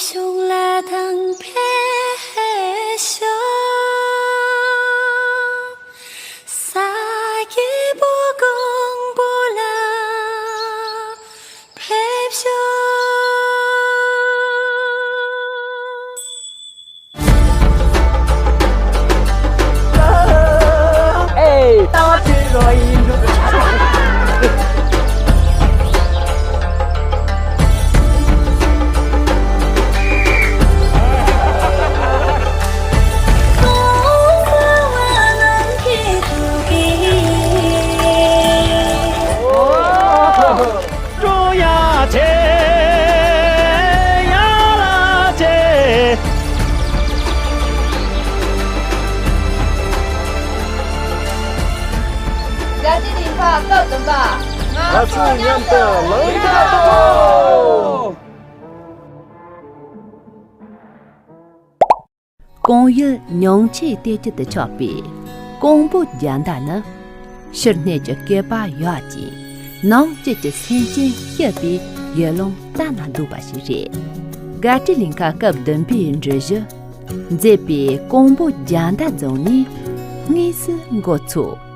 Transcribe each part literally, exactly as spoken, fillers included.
གཞུང་ལ་དང་ཕེབས་ཤོག་ས་སྐྱེས་བུ་ཀོང་པོ་ལ་ཕེབས་ཤོག་ཨེ། ལྟ་བ་དེ་རོ་ཡིན་འདུག་ཀྲུང་དབྱང་ཆེ། ཡ་ལ་ཆེ། རྒྱལ་སྤྱིའི་ལས་འཁོར་སྐབས་བདུན་པ། ང་ཚོ་མཉམ་དུ་ལངས་ཀྱི་འདུག་ཀོང་ཡུལ་ཉུང་ཆེའི་གཏེར་ཆོས་སུ་ཆགས་པའི་ཀོང་པོ་རྒྱལ་ཟླ་ནི། ཕྱི་སྣོད་ཀྱི་བསྐལ་པ་ཡོད་ཅིང་ནང་བཅུད་ཀྱི་སེམས་ཅན་སྐྱོབ་པའི་ཡུལ་ལུང་རྟ་ན་སྡུད་པ་ཞིག་རེད། རྒད་པོའི་གླིང་ཁ་སྐབས་བདུན་པའི་འགྲུལ་བཞུད་མཛེས་པའི་ཀོང་པོ་རྒྱལ་ཟླ་རྫོང་ནས་དངོས་སུ་འགོ་ཚུགས།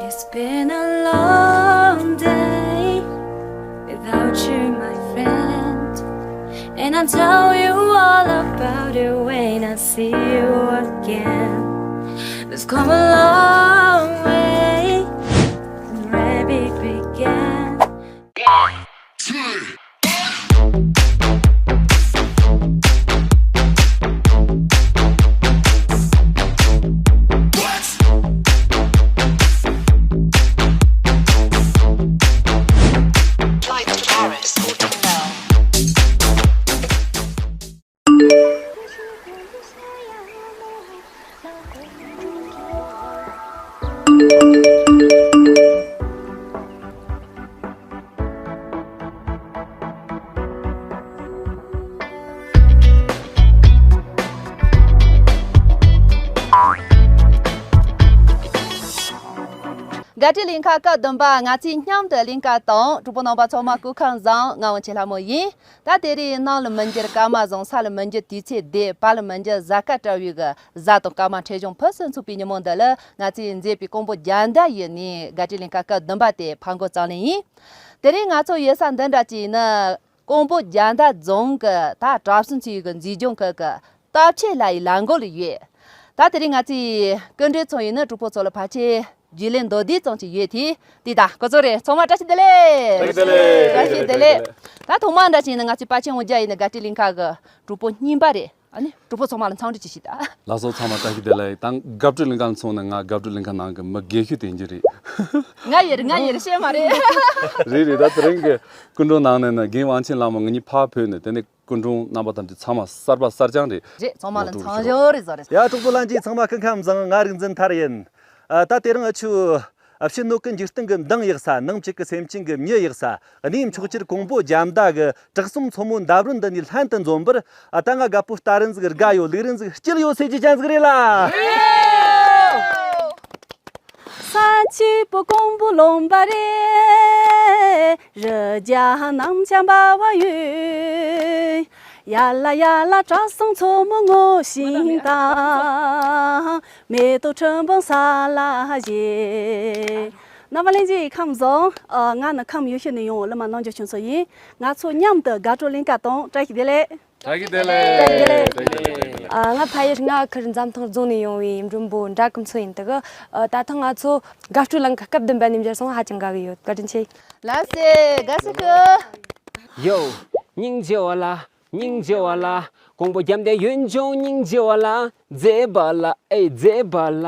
It's been a long day without you, my friend. And I'll tell you all about it when I see you again. We've come a long way from where we began. Flight to Paris, fourteen now. རྒད་པོའི་གླིང་ཁ་སྐབས་བདུན་པ། ང་ཚོས་མཉམ་དུ་གླིང་ཁ་དང་། གྲོགས་པོ་རྣམ་པ་ཚང་མ་སྐུ་ཁམས་བཟང་། ང་དབང་ཆེན་ལྷ་མོ་ཡིན། ད་དེ་རིང་གནམ་ལ་མི་འགྱུར་སྐར་མ་བཟང་། ས་ལ་མི་འགྱུར་དུས་ཚོད་བདེ། བར་ལ་མི་འགྱུར་གཟའ་སྐར་བཀྲ་བའི་གི་གཟའ་དང་སྐར་མ་འཕྲོད་བྱུང་ཕུན་སུམ་ཚོགས་པའི་ཉིན་མོ་འདི་ལ། ང་ཚོས་མཛེས་པའི་ཀོང་པོ་རྒྱལ་ཟླ་ཡུལ་ནས་རྒད་པོའི་གླིང་ཁ་སྐབས་བདུན་པ་དེ་ཕར་འགོ་བརྩམས་ལེ་ཡིན། དེ་རིང་ང་ཚོ་ཡོད་ས་འདི་འདྲ་ཅིག་ནི། ཀོང་པོ་རྒྱལ་ཟླ་རྫོང་གི་ད་གྲྭ་བཙུན་ཚོའི་གི་འཛིན་སྐྱོང་ཁུལ་གི་སྟབས་ཆེ་ལ་ཡི་ལ་འགོ་ལ་ཡོད། ད་དེ་རིང་ང་ཚོའི་སྐུ་མགྲོན་ཚོ་ཡིན་ན་གྲོགས་པོ་ཚོ་ལ་ཕལ་ཆེར་རྒྱུས་ལོན་མདོར་བསྡུས་ཙམ་ཅིག་ཡོད་དེ། དེ་ད་ཁོ་ཚོ་རེད། ཚང་མ་བཀྲ་ཤིས་བདེ་ལེགས། བཀྲ་ཤིས་བདེ་ལེགས། བཀྲ་ཤིས་བདེ་ལེགས། ད་ཐོག་མ་འདྲ་ཅིག་ཡིན་ན་ང་ཚོའི་དཔལ་ཆེན་དབང་རྒྱལ་ཡིན་ན་རྒད་པོའི་གླིང་ཁ་གི་གྲོགས་པོ་རྙིང་པ་རེད། ཨ་ནི་གྲོགས་པོ་ཚང་མ་ལ་འཚམས་འདྲི་ཅིག་ཞུས་ད། ལགས་སོ། ཚང་མ་བཀྲ་ཤིས་བདེ་ལེགས། ད་རྒད་པོའི་གླིང་ཁ་ལ་མཚོན་ན་ང་རྒད་པོའི་གླིང་ཁ་ནང་གི་མི་རྒན་ཤོས་དེ་འདྲ་རེད། ང་ཡིན་རེད། ང་ཡིན་རེད། བཤད་མ་རེད། རེད་རེད། ད་དེ་རིང་གི་སྐུ་མགྲོན་ནང་ནས་ནི་རྒན་དབང་ཆེན་ལྷ་མོ་ང་གཉིས་ཕར་བོས་ནས། དེ་ནས་སྐུ་མགྲོན་རྣམ་པ་ཐམས་ཅད་ཚང་མ་གསར་པ་གསར་རྐྱང་རེད། རེད། ཚང་མ་ལ་ངོ་སྤྲོད་འཚམས་ཞུ་ཞོར་རེད་བཟོ་རེད། ཡ། གྲོགས་པོ་ལྷན་རྒྱས་ཚང་མ་སྐུ་ཁམས་བཟང་། ང་རིག་འཛིན་ཐར་ཡིན། ཨ། ད་དེ་རིང་ཨ་ཆུ་ ཕྱི་སྣོད་ཀྱི་འཇིག་རྟེན་གྱི་མདངས་ཡག་ས། ནང་བཅུད་ཀྱི་སེམས་ཅན་གྱི་མྱི་ཡག་ས། གནས་མཆོག་གྱུར་ཀོང་པོ་རྒྱ་མདའ་གི་བྲག་གསུམ་མཚོ་མོ་འདབས་རོལ་འདི་ནས་ལྷན་དུ་འཛོམས་པར། ཨ། ད་ང་རྒད་པོ་རྟ་རན་ཟིག་དགའ་ཡོད། ལུག་རན་ཟིག་སྐྱིད་ཡོད་ཟེར་རྒྱུ་ཅན་ཟིག་རེད་ལ། ས་ཆུ་བོ་ཀོང་པོ་ལུང་པ་རེད། རི་རྒྱལ་གནམ་ལྕགས་འབར་བ་ཡོད། ཡ་ལ་ཡ་ལ་བྲག་གསུམ་མཚོ་མོ་ངུ་ཞིང་དྭངས། མེ་ཏོག་ཁྲི་འབུམ་ས་ལ་བཞད། རྣམ་པ་ལྷན་རྒྱས་ཁམས་བཟང་། ཨ། ང་ནི་ཁམས་ཡུལ་ཤུལ་ནས་ཡོང་བའི་གླུ་མ་རྣམ་འགྱུར་ཆོས་མཚོ་ཡིན། ང་ཚོ་མཉམ་དུ་དགའ་སྤྲོ་གླིང་ག་དང་བཀྲ་ཤིས་བདེ་ལེགས། བཀྲ་ཤིས་བདེ་ལེགས། བཀྲ་ཤིས་བདེ་ལེགས། ཨ། ང་ཕ་ཡུལ་རྔ་ཁུལ་འཛམ་ཐང་རྫོང་ནས་ཡོང་བའི་མགྲོན་པོ་འདྲ་ཀུན་མཚོ་ཡིན་འདུག། ཨ། ད་ཐེངས་ང་ཚོ་དགའ་སྤྲོའི་གླིང་ག་སྐབས་བདུན་པ་ནས་མཇལ་སོང་། ཧ་ཅང་དགའ་གི་ཡོད། བཀའ་དྲིན་ཆེ། ལགས་སེ། དགའ་བསུ་ཞུ། ཡོ། སྙིང་རྗེ་བ་ལ། སྙིང་རྗེ་བ་ལ། ཀོང་པོ་རྒྱ་མདའི་ཡུལ་ལྗོངས་སྙིང་རྗེ་བ་ལ། མཛེས་པ་ལ། ཨེ། མཛེས་པ་ལ།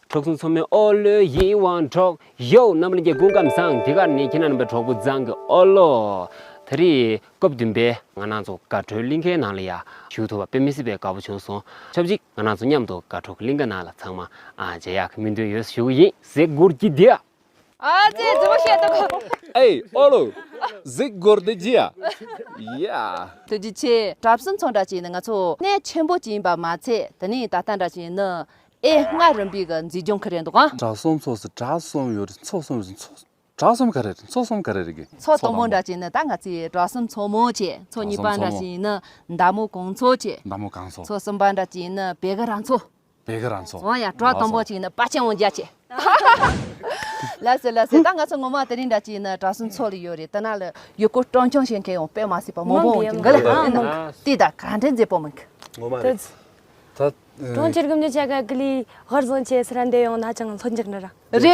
བྲག་གསུམ་མཚོ་མོའི་འོ་ལོས་ཡིད་དབང་འཕྲོག། ཡོ། རྣམ་པ་ལྷན་རྒྱས་སྐུ་ཁམས་བཟང་། འདི་གར་ནི་ཁྱེད་རྣམ་པའི་གྲོགས་པོ་བཟང་གི་ཨོ་ལོ། དེ་རིང་སྐབས་བདུན་པའི་ང་རང་ཚོ་དགའ་སྤྲོའི་གླིང་གའི་ནང་ལ་ཡ་ཞུགས་ཐུབ་པ་དཔེ་མི་སྲིད་པའི་དགའ་པོ་བྱུང་སོང་། ཆབས་ཅིག་ང་རང་ཚོ་མཉམ་དུ་དགའ་སྤྲོ་གི་གླིང་གའི་ནང་ལ་ཚང་མ། ཨ། མཇལ་ཡག་གི་སྨོན་འདུན་ཡོད་ཞུ་གི་ཡིན། གཟིགས་སྒོར་གྱི་དེ། ཨ་ཙི་ཙི་མོ་བཤད་འདུག། ཨེ་ཨོ་ལོ། གཟིགས་སྒོར་དེ་ཇི་ཡ། ཡ། ཐུགས་རྗེ་ཆེ། བྲག་གསུམ་མཚོ་འདྲ་ཅིག་ནི་ང་ཚོ་གནས་ཆེན་པོ་ཅིག་ཡིན་པ་མ་ཚད། དེ་ནས་ད་ལྟ་འདྲ་ཅིག་ནི་ཨེ་རྔ་རིམ་པའི་གི་མཛེས་ལྗོངས་ཁུལ་རེད་འདུག་ཨ། བྲག་གསུམ་མཚོ་ཟེར་བྲག་གསུམ་ཡོད་རེད། མཚོ་གསུམ་ཡོད་རེད། མཚོ། བྲག་གསུམ་ག་རེ་རེད། མཚོ་གསུམ་ག་རེ་རེད་གི། མཚོ་དང་པོ་འདྲ་ཅིག་ནི་ད་ང་ཚོའི་བྲག་གསུམ་མཚོ་མོ་བྱས། མཚོ་གཉིས་པ་འདྲ་ཅིག་ནི་མདའ་མོ་གངས་མཚོ་བྱས། མདའ་མོ་གངས་མཚོ། མཚོ་གསུམ་པ་འདྲ་ཅིག་ནི་བེ་ག་ར་མཚོ། བེ་ག་ར་མཚོ། འོ་ཡ། བྲག་དང་པོ་ཅིག་ནི་དཔའ་ཆེན་དབང་རྒྱལ་བྱས། ལགས་སེ་ལགས་སེ། ད་ང་ཚོ་ངོ་མ་དེ་རིང་འདྲ་ཅིག་ནི་བྲག་གསུམ་མཚོ་ལ་ཡོད་རེད། དེ་ན་ལ་ཡུལ་སྐོར་སྤྲོ་འཆམ་བྱེད་མཁན་ཡང་དཔེ་མ་སྲིད་པ་མང་པོ་ཡོང་གི་འདུག་ལ། ཨ། དེ་ད་ག་འདྲ་མཛེས་པོ་མིན་གི། ངོ་མ་རེད། ད་གྲོང་ཁྱེར་གི་མྱི་ཆ་ག་གི་ལི་ཧར་བཟང་ཆེ་སི་ར་འདེ་ཡོང་ན་ཅང་ལྷོད་འཇགས་ནི་ར། རེད།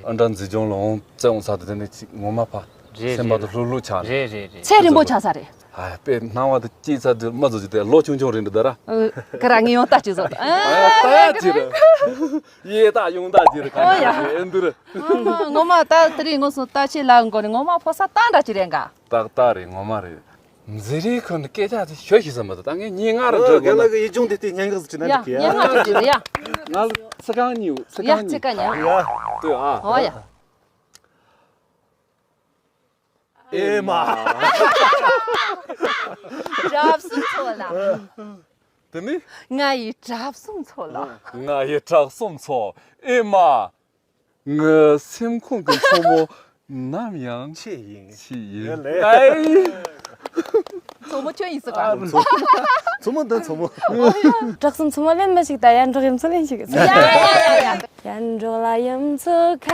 ཨ་འདྲ་མཛེས་ལྗོངས་ལ་འོང་ཙེ་འོང་ས་དེ་དེ་ནས་ཅིག་ངོ་མ་ཕ། རེད། སེམས་པ་དུ་ལྷོད་ལྷོད་ཆགས་ནས། རེད་རེད་རེད། ཚེ་རིང་པོ་ཆགས་ས་རེད། ཨ། དཔེ་སྣང་བ་དུ་སྐྱིད་ས་དུ་མ་བཟོ་ཅི་དེ་ལོ་ཆུང་ཆུང་རེད་འདུག་ད་ར། ཨ། ཁ་ར་ངས་ཡོང་ལྟ་ཅི་བཟོ། ཨ། ལྟ་ཡ་ཅི་རེད། ཡེ་ད་ཡོང་ད་ཅི་རེད། ཨོ་ཡ། ཨེ་འདུ་རེད། ངོ་མ་ད་དེ་རིང་ངོ་སོང་ལྟ་ཆེ་ལ་འགོ་ནས་ངོ་མ་ཕོ་ས་ཏང་འདྲ་ཅི་རེད་འགའ། ཏག་ཏག་རེད། ངོ་མ་རེད། མཛེས་རིག་ཁོ་ནི་སྐད་ཆ་དེ་ཤོད་ཤི་ས་མ་ད་ད་ངས་ཉིན་ངར་འགྲོ་དགོས་ན། རྒན་ལགས་ཀྱི་ཡིད་ཆུང་དེ་དེ་སྙན་ངག་ཟིག་བྲིས་ན་ཡ་འགྲིག་གི་ཡ། སྙན་ངག་ཅིག་བྲིས་ཡ། ང་ལ་ཚིག་རྐང་གཉིས་ཡོད། ཚིག་ཡ་རྐང་གཉིས། ཚིག་རྐང་གཉིས། ཡ། ལྟོས་ཨ། ཨོ་ཡ། ཨེ་མ། བྲག་གསུམ་མཚོ་ལ། དེ་ནི། ང་ཡི་བྲག་གསུམ་མཚོ་ལ། ང་ཡི་བྲག་གསུམ་མཚོ། ཨེ་མ། ངའི་སེམས་ཁོང་གི་མཚོ་མོ་ནམ་ཡང་ཁྱེད་ཡིན། ཁྱེད་ཡིན། ཡ་ལེ། ཨེ། མཚོ་མོ་ཁྱོད་ཡིན་ཟེར་ག། མཚོ་མཚོ་མོ་འདི་མཚོ་མོ། བྲག་གསུམ་མཚོ་མོ་ལེན་མི་ཞིག་ད་ཡར་འབྲོག་ཡུལ་མཚོ་ལེན་ཞིག་ཡ་ཡ་ཡ་ཡ། ཡར་འབྲོག་ལ་ཡུལ་མཚོ་ཁ།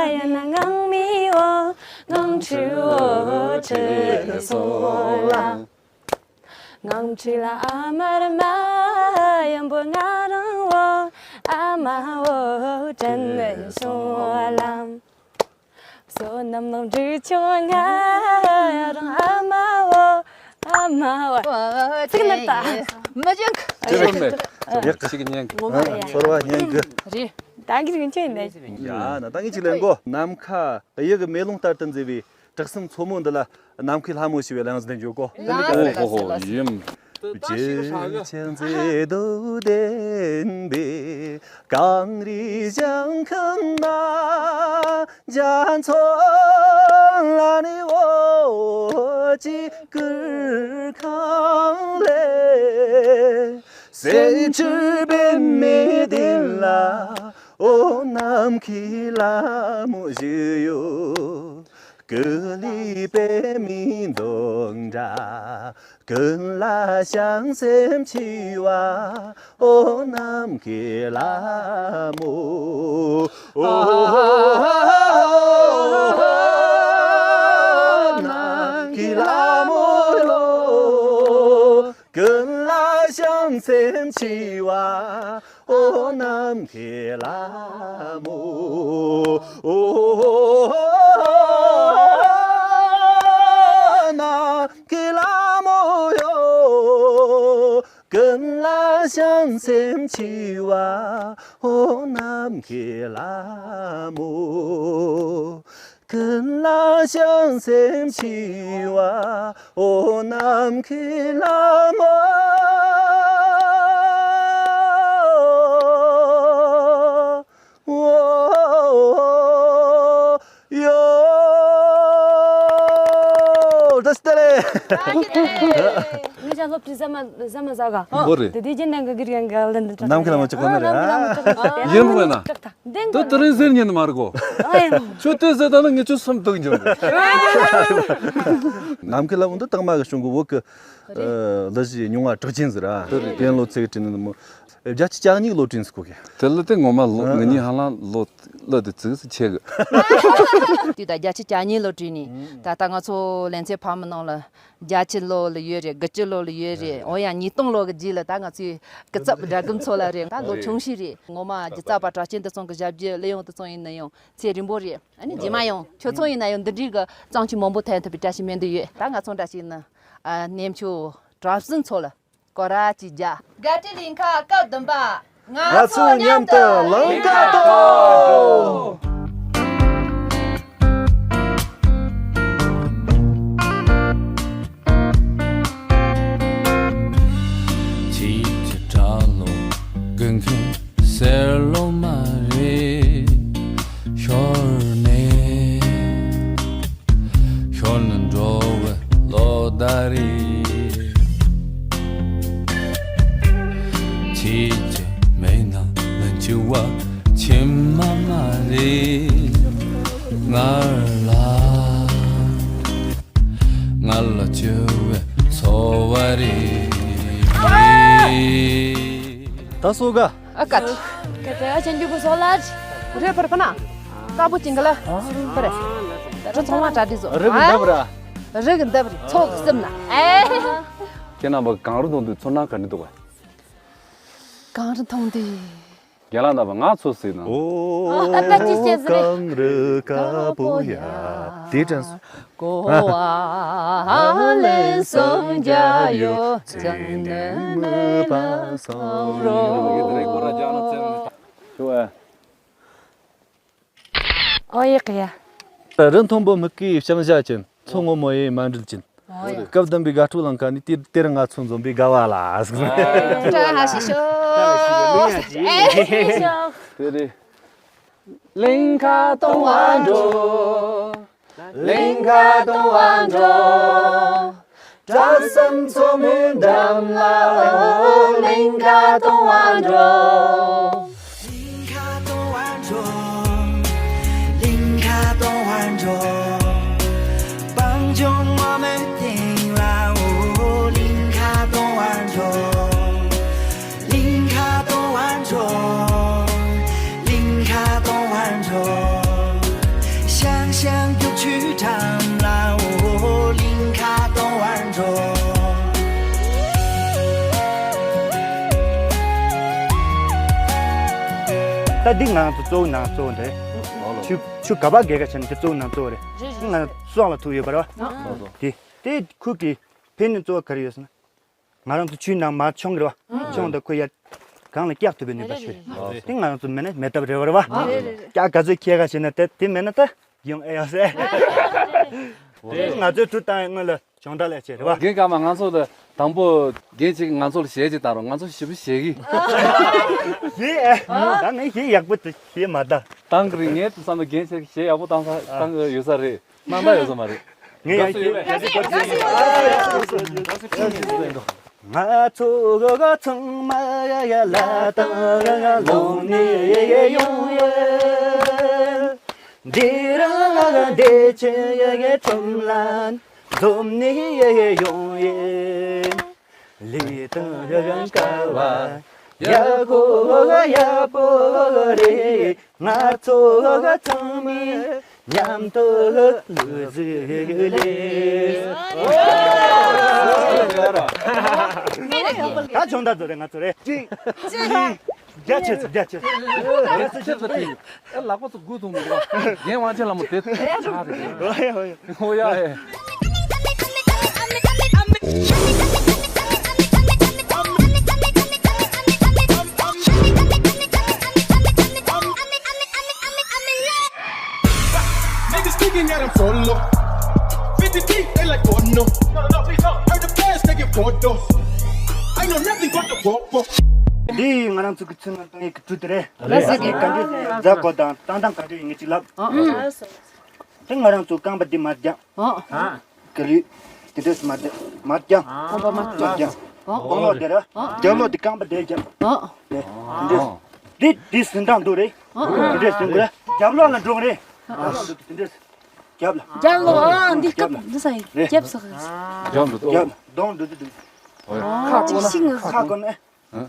ཡ་ན་ངང་མི་འོ། ངང་ཁྲི་འོ་ཁྲི་སོང་ལ། ངང་ཁྲི་ལ་ཨ་མ་ར་མ། ཡང་པོ་ང་རང་འོ། ཨ་མ་འོ་དྲན་ནས་སོང་ལ། བསོད་ནམས་ནང་འབྲི་ཆུང་ང་རང་ཨ་མ་འོ། ཨ་མ་འོ། ཚིག་ནི་ད། མི་འཇོན་གི། ཅི་རེད་མེད། ཡག་གི་ཞིག་ཉན་གི། ངོ་མ་ཡ། ཚོར་བ་ཉན་གི། རེད། ད་གི་རིན་ཆེན་ནས། ཡ་ན་ད་ངས་ཅིག་ལེན་གོ། ནམ་མཁའ་གཡུ་གི་མེ་ལོང་ལྟར་དུ་མཛེས་པའི་བྲག་གསུམ་མཚོ་མོ་འདི་ལ་ནམ་མཁའི་ལྷ་མོ་ཞེས་པའི་གླེང་གཞི་འདི་འཇོག་གོ། ལ་ལ་ལ་ལ་ལ། ཡིན། བརྗིད་ཆགས་མཛེས་སྡུག་ལྡན་པའི་གངས་རིའི་ལྗང་ཁུ་ན། རྒྱ་མཚོ་ལ་ནི་འོ་ཅི་ཀུར་ཁང་ལས། གསེར་ཁྲི་པད་མའི་གདན་ལ་འོ་ནམ་མཁའི་ལྷ་མོ་བཞུགས་ཡོད། ཀུ་ལུ་པད་མའི་མདོངས་འདྲ། ཀུན་ལ་བྱང་སེམས་མཆིས་པ། འོ་ནམ་མཁའི་ལྷ་མོ། འོ་ནམ་མཁའི་ལྷ་མོ་ཡོ། ཀུན་ལ་བྱང་སེམས་མཆིས་པ། འོ་ནམ་མཁའི་ལྷ་མོ། འོ་ནམ་མཁའི་ལྷ་མོ་ཡོ། ཀུན་ལ་བྱང་སེམས་མཆིས་པ། འོ་ནམ་མཁའི་ལྷ་མོ། ཀུན་ལ་བྱང་སེམས་མཆིས་པ། འོ་ནམ་མཁའི་ལྷ་མོ། འོ། ངས་ཀྱང་སློབ་ཁྲིད་ཟ་མ་ཟ་མ་ཟ་ག་འོ་རེད། དེ་དུས་རྒྱུན་ནང་གི་གིར་ཡང་ག་ལ་འདི་ནམ་མཁའི་ལ་མ་ཆགས་གོ་ནི་རེད། ཨ། ཡིན་དགོས་ན། ད་དེ་རིང་ཟེར་ཉན་མ་རེད་གོ། ཁྱོད་དེ་ཟེར་ད་ན་ངས་ཁྱོད་སུམ་སྡུག་འཇོག་གི། ནམ་མཁའི་ལ་འོ་འདི་རྟགས་མ་གི་བྱུང་གི་འོ་གི། ལ་ཞིག་མྱོང་བ་གྲགས་ཅན་ཟེར་ར། དེ་རེད། དེ་ལོ་ཚེ་གི་དྲིན་ནི་མོ། བརྒྱད་ཅུ་གྱ་གཉིས་ལོ་དྲིན་ཟེར་གོ་གི། དེ་ལ་དེ་ངོ་མ་ལོ་ཨ་ང་གཉིས་ཧ་ལམ་ལོ་ལ་དེ་ཙིག་ཙིག་ཆེ་གི། དུས་ད་བརྒྱད་ཅུ་གྱ་གཉིས་ལོ་དྲིན་ནི་ད་ལྟ་ང་ཚོ་ལེ་ཚན་ཕ་མ་ནང་ལ་བརྒྱད་ཅུ་ལོ་ལ་ཡོད་རེད། དགུ་བཅུ་ལོ་ལ་ཡོད་རེད། འོ་ཡང་ཉིས་སྟོང་ལོ་གི་རྗེས་ལ་ད་ང་ཚོའི་སྐུ་ཚབ་སྦྲ་གུམ་ཚོ་ལ་རེད། ད་ལོ་ཆུང་ཤོས་རེད། ངོ་མ་སྒྱུ་རྩལ་པ་གྲགས་ཅན་དེ་ཚོ་གི་ཞབས་ཕྱི་གླུ་དབྱངས་དེ་ཚོ་ཡིན་ན་ཡང་ཚེ་རིང་པོ་རེད། ཨ་ནི་རྗེས་མ་ཡང་ཁྱོད་ཚོ་ཡིན་ན་ཡང་འདི་འདྲའི་གི་བརྩམས་ཆོས་མང་པོ་ཐོན་ཐུབ་པའི་བཀྲ་ཤིས་སྨོན་འདུན་ཡོད། ད་ང་ཚོ་འདྲ་ཞིག་ནི་ཨ་ནེམ་ཆོ་གྲོགས་སུན་ཚོ་ལ་སྐོར་ར་ཅིག་རྒྱག་དགའ་སྤྲོའི་ལིང་ཁ་སྐབས་བདུན་པ། ང་ཚོ་མཉམ་དུ་ལིང་ཁ་གཏོང་། ཁྱེད་ཀྱི་གྲྭ་ལོ་དགུན་ཁའི་སེར་ལོ་མ་རེད། ཤོར་ནས། ཤོར་ནས་འགྲོ་བའི་ལོ་ཟླ་རེད། ཁྱེད་ཀྱི་མིག་ནང་ལ་འཆི་བ་ཕྱི་མ་མ་རེད། ང་ལ་ང་ལ་འཆི་བའི་ཚོར་བ་རེད། ད་སོ་ག་ཨ་ཀ་ཏི། ཀ་ཏི་ཨ་ཅན་རྒྱུ་གུ་སོ་ལ་རེ་ཕར་ཕ་ན། དཀར་པོ་ཅིང་ག་ལ་ཕར། ད་ཚོང་མ་གྲ་སྒྲིག་བཟོ། རི་གི་འདབས་ར། རི་གི་འདབས་རི་ཚོགས་གི་སེམས་ན། ཨེ། ཁྱེད་རྣམ་པ་གངས་རི་མཐོང་དུས་ཚོར་སྣང་ག་འདྲ་འདུག་ག་གངས་རི་མཐོང་དུས། རྒན་ལགས་རྣམ་པ་ང་ཚོ་ཟིག་ན། ཨོ། ཨ་ད་ཅི་བྱེད་ཟེར། གངས་རི་དཀར་པོ་ཡ། དེ་དྲན་སོང་། གོ་བ་ལེན་སོང་རྒྱ་ཡོ་ཙན་དན་མི་པ་སོང་རོ། ཞུ་བ། ཨོ་ཡེ་ཀ་ཡ། རི་མཐོན་པོ་མིག་གིས་ཕྱང་ཞྭ་ཅན། མཚོ་སྔོན་མོ་ཡི་མཎྜལ་ཅན། ཨོ་ཡེ། སྐབས་བདུན་པའི་དགའ་སྤྲོ་ལང་ཀ་ནས་དེ་དེར་ང་ཚོ་འཛོམས་པའི་དགའ་བ་ལ། བཀྲ་ཤིས་ཤོག་དེ་རེད། ལིང་ཁ་གཏོང་བ་འགྲོ། ལིང་ཁ་གཏོང་བ་འགྲོ། གྲྭ་ཚང་ཚོགས་མིའི་འགྲམ་ལ་ལིང་ཁ་གཏོང་བ་འགྲོ། ལིང་ཁ་གཏོང་བ་འགྲོ། ལིང་ཁ་གཏོང་བ་འགྲོ། སྤང་ལྗོངས་ངོ་མའི་སྟེང་ལ་ལིང་ཁ་གཏོང་བ་འགྲོ། 林卡东湾中，林卡东湾中，想想就去唱啦哦，林卡东湾中。 ད་འདི་ང་ཚོ་གཙོ་བོ་ནང་གཙོ་བོ་འདྲ། ཆུ་ཆུ་ག་པ་རྒྱལ་ཁ་བྱས་ན་འདི་གཙོ་བོ་ནང་གཙོ་བོ་རེད། ང་ཚོ་སྲོག་ལ་ཐུག་ཡོད་པ་རེད་བ། དེ་དེ་ཁུལ་གྱི་ཕན་ནུས་གཙོ་བོ་ག་རེ་ཡོད་ཟེར་ན། ང་རང་ཚོ་ཆུའི་ནང་མར་མཆོང་གི་རེད་བ། མཆོང་དང་ཁོ་ཡར་གང་ལ་བཀྱག་ཐུབ་པའི་ནུས་པ་ཞིག་རེད། དེ་ང་རང་ཚོ་མེད་ན་མེད་ཐབས་རེད་བ། བཀྱག་ག་ཚོད་ཁྱེར་ག་བྱས་ན་དེ་དེ་མེད་ན་ད་ཡོང་ཨེ་ཡོང་ཟེར། དེ་ང་ཚོའི་གྲུ་བཏང་ཡོད་སྔོན་ལ་གྱོང་ད་ལས་བྱེད་རེད་བ། རྒན་སྐར་མ་ང་ཚོ་ལ་དང་པོ་རྒན་གཅིག་ང་ཚོ་ལ་གཞས་གཅིག་བཏང་རོགས། ང་ཚོ་ཞེ་པོ་གཞས་གི། གཞས་ཨེ། ད་ངས་གཞས་ཡག་པོ་དེ་གཞས་མ་བཏང་། བཏང་གི་རེད། ངས་དེ་བསམ་པ་རྒན་གཅིག་གཞས་ཡག་པོ་བཏང་ས་བཏང་གི་ཡོད་ས་རེད། རྣམ་པ་ཡོད་ས་མ་རེད། ངས་ཡང་དགའ་བསུ་ཡོད་པས། ང་ཚོ་ཚང་མ་ཡ་ལ་དང་ལོག་ནས་ཡོང་ཡོད། འདི་རང་བདེ་ཆེན་ཁྲོམ་ལ་འཛོམས་ནས་ཡོང་ཡོད། ལས་དང་སྐལ་བ་ཡག་པོ་ཡག་པོ་རེད། ང་ཚོ་ཚང་མས་མཉམ་དུ་ལུས་ཟིག་ལས། ད་སྦྱོང་བརྡར་བཟོ་རེད། ང་ཚོ་རེད། གཅིག་གཅིག་རྒྱ་ཆེ་ཚུལ་རྒྱ་ཆེ་ཚུལ། ལག་པ་ཚོ་དགུ་ཐུང་མི་འདུག་རྒན་དབང་ཆེན་ལྷ་མོ་དེ་ཆགས་རེད། ཨོ་ཡ་ཨོ་ཡ། ཨོ་ཡ་ཨེ། Niggas thinking that I'm solo. fifty feet, they like, oh no. No, no, no, please don't. Heard the fans taking photos. I know nothing but the walk, walk. འདི་ང་རང་ཚོ་གི་ཚུལ་ནང་དང་ཡིག་གི་གྲུ་དེ་རེད། ལགས་སོ། ག་འདྲ་རྫ་གོ་དང་བཏང་སྟངས་ག་འདྲ་ཡིན་ངེས་ཅིག་ལབ། ཨ། དེ་ང་རང་ཚོ་རྐང་པ་འདི་མར་རྒྱབ། ཨ། ག་ལུས། དེ་འདྲས་མར་དེ་མར་རྒྱབ། རྐང་པ་མར་རྒྱབ། རྒྱབ། ཨོ། རྐང་ལག་དེ་ར། ཨོ། རྒྱབ་ལོག་དེ་རྐང་པ་དེ་རྒྱབ། ཨོ། དེ་དེ་འདྲས། ཨོ། དེ་དེ་ཟིན་སྟངས་འདུག་རེད། ཨོ། དེ་འདྲས་ཟིན་དགོས་ར། རྒྱབ་ལོག་ལ་འགྲོ་གི་རེད། ཨོ། རྒྱབ་ལོག་དེ་འདྲས། རྒྱབ་ལ། རྒྱབ་ལོག་ཨ་འདི་རྒྱབ་ལ། སྐབས་འདི་ས་ཡིན། རྒྱབ་ས་གི། རྒྱབ་ལ་འགྲོ། རྒྱབ་ལ་གདོང་འགྲོ་དུས་འདུག་ཨོ་ཡ། ཨོ། ཁ་ཅིག་ཤིང་ཁ་ཁ་ཁོ་ན། ཨ།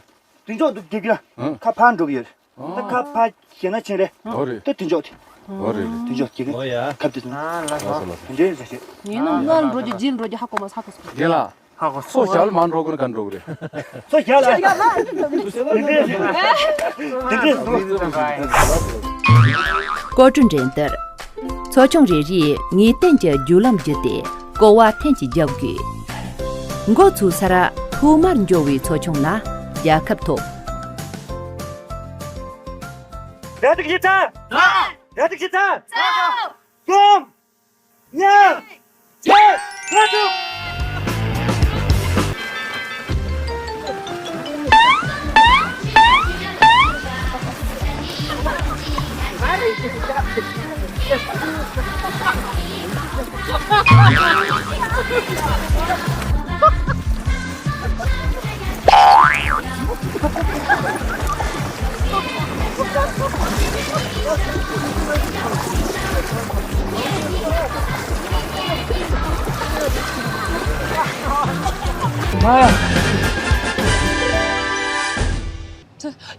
དེ་འཇོག་འདུག་དེ་གི། ཨ། ཁ་ཕར་འགྲོ་གི་ཡོད། ཨ། ད་ཁ་ཕར་ཞེ་ན་ཕྱིན་རེད། ཨོ་རེད། ད་དེ་འཇོག་དེ། ཨོ་རེད་རེད། དེ་འཇོག་དེ་གི། ཨོ་ཡ། ཁ་དེ་ཚོ། ཨ་ལ་ལགས་སོ་ལགས་སོ། དེ་འདྲའི་ཟེར་ཤེས། ངས་ནམ་སྔར་འགྲོ་རྒྱུ་རྗེས་འགྲོ་རྒྱུ་ཧ་གོ་མ་ས་གོ་སོང་། རྒན་ལགས། ཧ་གོ་སོང་། ཚོ་ཞལ་མ་འགྲོ་གི་ན་ག་འགྲོ་གི་རེད། ཚོ་ཞལ་ལ། དེ་འདྲའི་དེ་འདྲའི་འདུག་ཀོ་ཀྲུ་འགྲན་བསྡུར། ཚོ་ཆུང་རེ་རེས་ངེས་གཏན་གྱི་རྒྱུ་ལམ་བརྒྱུད་དེ་ཀོ་བ་ཐེངས་གཅིག་བརྒྱབ་དགོས། འགོ་ཚུགས་སར་ཐོག་མར་འབྱོར་བའི་ཚོ་ཆུང་ལ་རྒྱལ་ཁ་ཐོབ། ར་ཏིག་ཞིག་ཚར། ར་ཏིག་ཞིག་ཚར། གསུམ། ཉིས། བརྒྱད། ལྔ་དྲུག་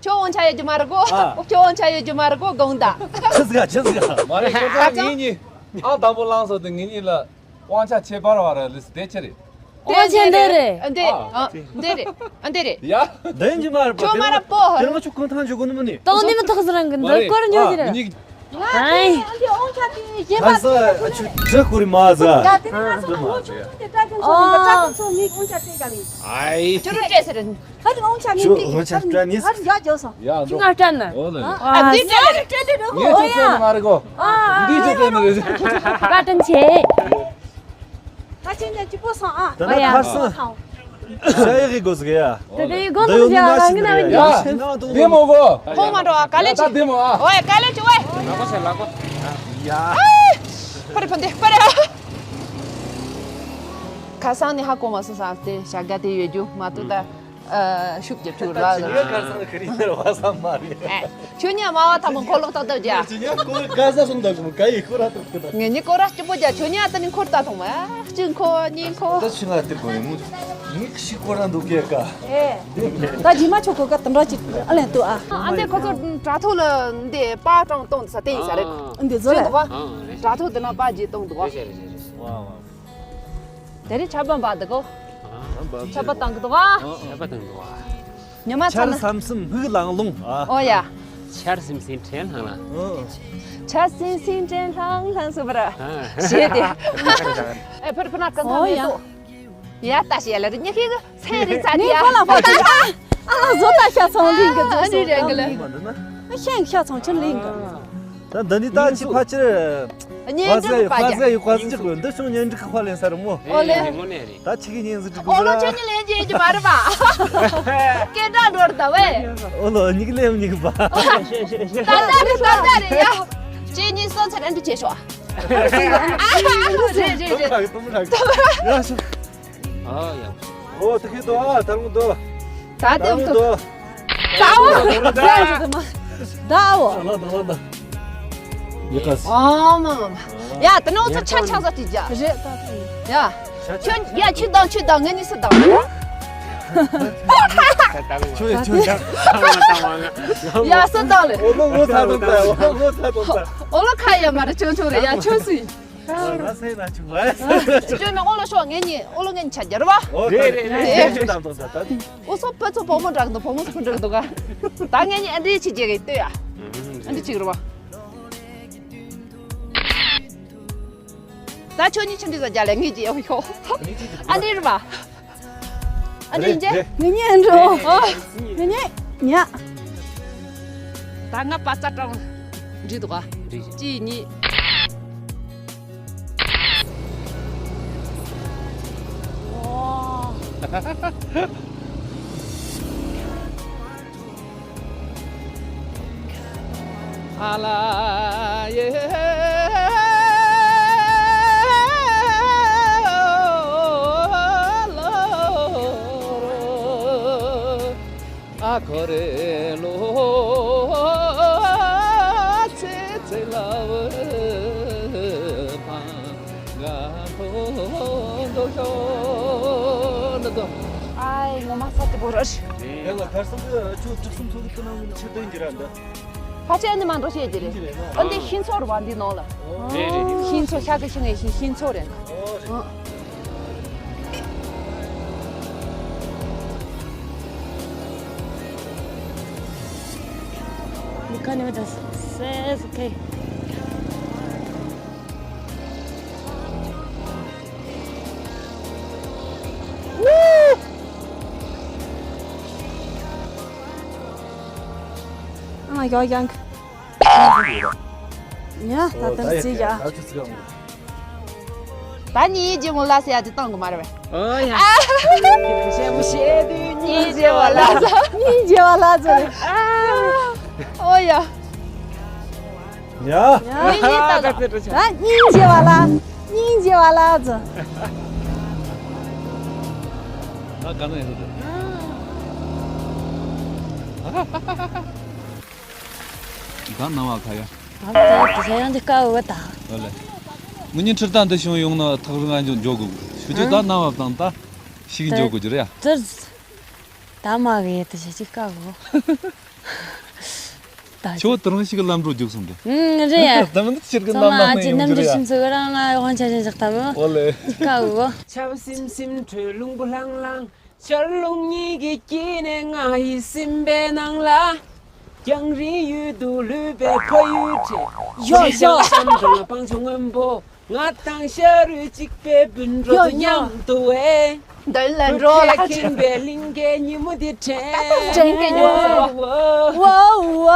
ཁྱོད་དབང་ཆ་ཡོད་རྒྱུ་མ་རེད་གོ། ཨ། ཁྱོད་དབང་ཆ་ཡོད་རྒྱུ་མ་རེད་གོ། དགོངས་དག་ཆི་ཟིག་ཆི་ཟིག་མ་རེད། ཁྱོད་ཚོ་ངེད་གཉིས་ཨ་དང་པོ་བླངས་སོང་དུས་ངེད་གཉིས་ལ། དབང་ཆ་ཁྱད་པར་བ་ར་ལིས་དེ་ཆི་རེད། དབང་ཆ་འདི་རེད། ཨ་འདི་རེད། ཨ། ཨ་འདི་རེད། ཨ་འདི་རེད། ཡ། འདི་ཡིན་གྱི་མ་རེད་པ། ཁྱོད་མ་ར་པོ། དེ་ལ་ང་ཆུ་གང་ཐང་ཞུ་གོ་ནི་མ་ནི། དང་ནི་མི་ཐག་ཟ་རང་གི་འདི་སྐོར་ཉོ་ཟེར། ཨ་ནི། ཨ་འདི་དབང་ཆ་དེ་གཞན་པ། ཨ་ས་ཨ་ཆུ་འདྲི་ཁོ་རི་མ་ཟ། ཡ་དེ་ནི་ང་ཚོ་དབང་ཆ་ཆུང་དེ་སྤྲད་ཀྱང་སོང་ནི་ང་ཚོ་ངའི་དབང་ཆ་སྤྲད་ཀྱང་རེད། ཨའི། ཁྱོད་རང་སྤྲད་ཟེར། ཧ་ཏི་དབང་ཆ་མི་འདི་ཧ་ཏི་ཡག་འཇོག་སོང་། ཡ་ཁྱོད་ང་སྤྲད་ན། ཨོ་ལེ། ཨ་འདི་སྤྲད་ལེ། སྤྲད་ལེ་རོ། ངས་ཨོ་ཡ། ཁྱོད་སྤྲད་ནི་མ་རེད་གོ། ཨ་འདི་ཁྱོད་སྤྲད་ནི་རེད། བཀའ་དྲིན་ཆེ། ད་ཁྱེད་ཉིད་སྐྱིད་པོ་སོང་ཨ། ད་ནི་ཨོ་ཡ། ཁར་སང་ཤ་ཡག་གི་དགོས་ཟིག་ཡ། དེ་དེ་ཡི་དགོན་དུ་ཡ་རང་གི་ན་ཡ་བདེ་མོ་གོ། ཁོང་མ་འགྲོ་ཨ་ག་ལེ་ཅི། ད་བདེ་མོ་ཨ། ཨོ་ཡ་ག་ལེ་ཅི་ཝེ། ལག་པ་ཆེ་ལག་པ། ཡ། ཕར་ཕན་དེ་ཕར། ཁ་སང་ནས་ཧ་གོ་མ་སོང་ས་དེ་བྱ་དགའ་དེ་ཡོད་རྒྱུ་མ་གཏོགས་ད། ཨ། ཤུགས་རྒྱབ་ཆུག་ར། ཁ་སང་ཁ་རི་ནེར་བ་ས་མ་རེད། ཨ། ཁྱོད་ཉ་མ་བ་ཐ་མ་འཁོར་ལོག་ཏག་ཏག་རྒྱ། ཁྱོད་ཉ་ཀོ་ག་ས་སོང་ད་གོ་ག་ཡི་ཁོ་ར་ཏག་ཏག་ད། ངེད་གཉིས་སྐོར་ར་སྐྱིད་པོ་རྒྱ། ཁྱོད་ཉ་ད་ནི་འཁོར་ད་ཐོང་མ་གཅིག་འཁོར་གཉིས་འཁོར། ད་ཆུ་ང་སྟེར་གོ་ཡིན་མོ། ངིག་ཤི་སྐོར་ར་འདུག་གེ་ཀ། ཨེ། ད་རྗེས་མ་ཆོག་གོ་ཀ་དམ་ར་ཅིག་ཨ་ལན་ཏུ་ཨ། ཨ་འདི་ཁོ་ཚོ་དྲ་ཐོག་ལ་འདི་པ་ཀྲང་གཏོང་ས་དེ་ཡིན་ས་རེད། འདི་བཟོ་ལ། དྲ་ཐོག་འདི་ན་པ་རྗེས་གཏོང་འདུག་བ། དེ་རིང་ཆར་པ་འབབ་འདུག་གོ། ཆར་པ་བཏང་གི་འདུག་བ། ཆར་པ་བཏང་འདུག་བ། ཉི་མ་ཚ་ན། ཆར་ཟམ་ཟིམ་ཧུག་ལང་ལོང་ཨ། ཨོ་ཡ། ཆར་ཟིམ་ཟིམ་དྲན་ལྷང་ལ། ཆར་ཟིམ་ཟིམ་དྲན་ལྷང་ལྷང་སུ་བར། ཞེས་ཏེ། ཨེ་ཕར་ཕར་ན་ཀན་ཐང་མེད་དོ། ཡ་ལྟ་ཞེས་ལ་རི་ཉི་ཤིག་སེ་རི་ཚ་ནི་ཡ། ཁོ་ལ་ཕོ་ཏ་ཨ་ལ་བཟོ་ལྟ་ཤ་ཚང་ལིང་གི་ཨ་ནི་རེད་གི་ལ། ཤེང་ཤ་ཚང་ཆུ་ལིང་གི། ད་འདི་ནི་ད་ཅི་ཕ་ཕྱིར། གཉེན་སྒྲིག་པ་རྒྱ། ཁ་ཟས་ཡི་ཁ་ཟས་ཅིག་དགོས། འདི་ཤོང་གཉེན་སྒྲིག་གི་ཁ་ལེན་ས་རུ་མོ། ཨོ་ལེ། དངོས་གནས་རེད། ད་ཁྱེད་ཀྱི་གཉེན་སྒྲིག་དགོས་ཨོ་ལོ་ར། ཁྱེད་གཉིས་ལེན་རྒྱུ་ཡིན་གྱི་མ་རེད་པ། སྐད་གྲགས་འགྲོ་རེད་ད་ཝེ། ཨོ་ལོ་གཉིས་ཀྱི་ལེན་གཉིས་ཀྱི་པ། ད་ལྟ་རེད་ད་ལྟ་རེད་ཡ། ཁྱེད་གཉིས་སོང་ཚེ་རན་དུ་བྱེད་ཤོག་ཨ་རེད་རེད་རེད། ཡ་ཤོག་ཨ་ཡ། ཨོ་ད་ཁེ་དོ་ཨ་ད་རུང་དོ། ད་ལྟ་ད་རུང་དོ། ད་འོ། ད་འོ། ད་འོ། ཡི་ཀ་སི། ཨ་མ་མ་མ། ཡ་ད་ནོ་ཚ་ཆ་ཆ་ཟ་ཏི་ཇ། རེད་ད་ད། ཡ། ཁྱོད་ཡ་ཁྱོད་དང་ཁྱོད་དང་ངེད་གཉིས་སུ་དང་། ཁྱོད་ཁྱོད་ཡ། ཡ་སུ་དང་ལེ། ཨོ་ལོ་ངོ་ཚ་དང་ད། ཨོ་ལོ་ངོ་ཚ་དང་ད། ཨོ་ལོ་ཁ་ཡ་མ་རེད་ཆུང་ཆུང་རེད་ཡ་ཁྱོད་སུ་ཡིན། ང་སེམས་ན་ཆུང་བ། ཁྱོད་ནི་ཨོ་ལོ་ཤོག་ངེད་གཉིས་ཨོ་ལོ་ངེད་གཉིས་ཆ་རྒྱལ་བ། ཨོ་རེད་རེད་རེད། ཁྱོད་དང་དང་ད་ད། ཨོ་སོ་ཕ་ཚོ་བུ་མོ་འདྲ་གི་འདུག་བུ་མོ་སུ་འདྲ་གི་འདུག་ག་ད་ངེད་གཉིས་ཨ་འདྲི་ཆི་རྒྱལ་གི་ལྟོས་ཡ། ཨ་འདྲི་ཆི་གི་རེད་བ། ད་ཁྱོད་གཉིས་ཆི་འདྲི་ཟ་རྒྱ་ལས་ངེད་ཀྱི་ཨོ་ཤོག་ཨ་འདྲི་རེད་བ། ཨ་འདྲི་རེད་འཇེ། རེད། ངེད་གཉིས་འགྲོ། ཨོ། ངེད་གཉིས་ཉ། ད་ང་པ་ཙ་ཀྲང་འདྲི་འདུག་ག་འདྲི་གཅིག་གཉིས། ཨ་ལ་ཡེ། ཨའི་ངོ་མ་ས་དེ་བོ་ར་ཤི། ཡང་ལ་ཁར་སང་གི་ཁྱོད་ཅིག་གསུམ་ཚོགས་ཀྱི་ནང་ནས་ཆེ་དོན་གྱི་ར་འདི། ཕལ་ཆེར་ཨ་ནི་མ་འགྲོ་བཤད་ཀྱི་རེད། ཨ་འདི་ཤིང་ཚོ་རེད་བ། འདི་ནང་ལ། རེད་རེད། ཤིང་ཚོ་ཤ་གི་ཤིང་ངའི་ཤིང་ཤིང་ཚོ་རེད། ཨ། You can't even just say it's okay. ཨ་ཡོ་ཡང་། ཡ་ད་ད་ཟི་ཡ། ད་ཉིད་ཀྱི་ངོ་ལ་ཟེར་ཡ་དེ་བཏང་གི་མ་རེད་པས། ཨོ་ཡ། ཞེ་མོ་ཞེ་དུས་ཉིད་ཀྱི་བ་ལ་ཟ། ཉིད་ཀྱི་བ་ལ་ཟ་རེད། ཨོ་ཡ། ཡ། ཡ་ཡིན་ད་ད། ད་སྙིང་རྗེ་བ་ལ། སྙིང་རྗེ་བ་ལ་ཙི། ད་ག་ནས་ཡིན་ད། ད་ནང་བ་ཁ་ཡ། ད་ད་ད་ཡང་འདི་དཀའ་བ་ད། ཨོ་ལེ། ངུ་ཉིན་ཁྲིར་ད་འདི་བྱུང་ཡོང་ན་ཐག་རིང་ང་འཇོག་འཇོག་དགོས། ཤུ་ཅུ་ད་ནང་བ་དང་ད་ཤིག་འཇོག་དགོས་རྒྱུ་རེད་ཡ། ད་མ་གི་ཡེ་ད་ཞེ་ཅིག་དཀའ་བ། ད་ཁྱོད་དེ་རིང་ཞིག་ལམ་འགྲོ་རྒྱུགས་སོང་དེ། ཨང་རེད་ཡ། ད་མི་འདི་ཕྱིར་གི་ཚང་མ་ནམ་ཨ་ལངས་ཅི་ཡོང་རྣམ་རྒྱུ་འགྲུལ་རེད་ཡ། ཤིང་ཚོ་རང་ང་དབང་ཆ་ཅན་ཞིག་ད་མོ། ཨོ་ལེ། ཀ་འུ། ཆར་པ་སིམ་སིམ་དྲོད་རླུང་བུ་ལྷང་ལྷང་། ཆར་རླུང་གཉིས་ཀྱི་དཀྱིལ་ནས་ང་ཡི་སེམས་པའི་ནང་ལ། རྒྱང་རིང་ཡུལ་དུ་ལུས་པའི་ཕ་ཡུལ་བྲལ། ཡོ་ཡོ། ཤིང་སྤང་ཆུ་སྔོན་པོ། ང་དང་ཤ་རུས་གཅིག་པའི་སྤུན་གྲོགས་ཡོ་ཡོ། མཉམ་དུ་ཨེ། འདི་ལ་འགྲོ་ལ་ཁེངས་པའི་གླིང་གའི་ཉིན་མོ་འདི་དྲན། དྲན་གི་ཉོ་ཟེར་བ། ཝ་ཝ།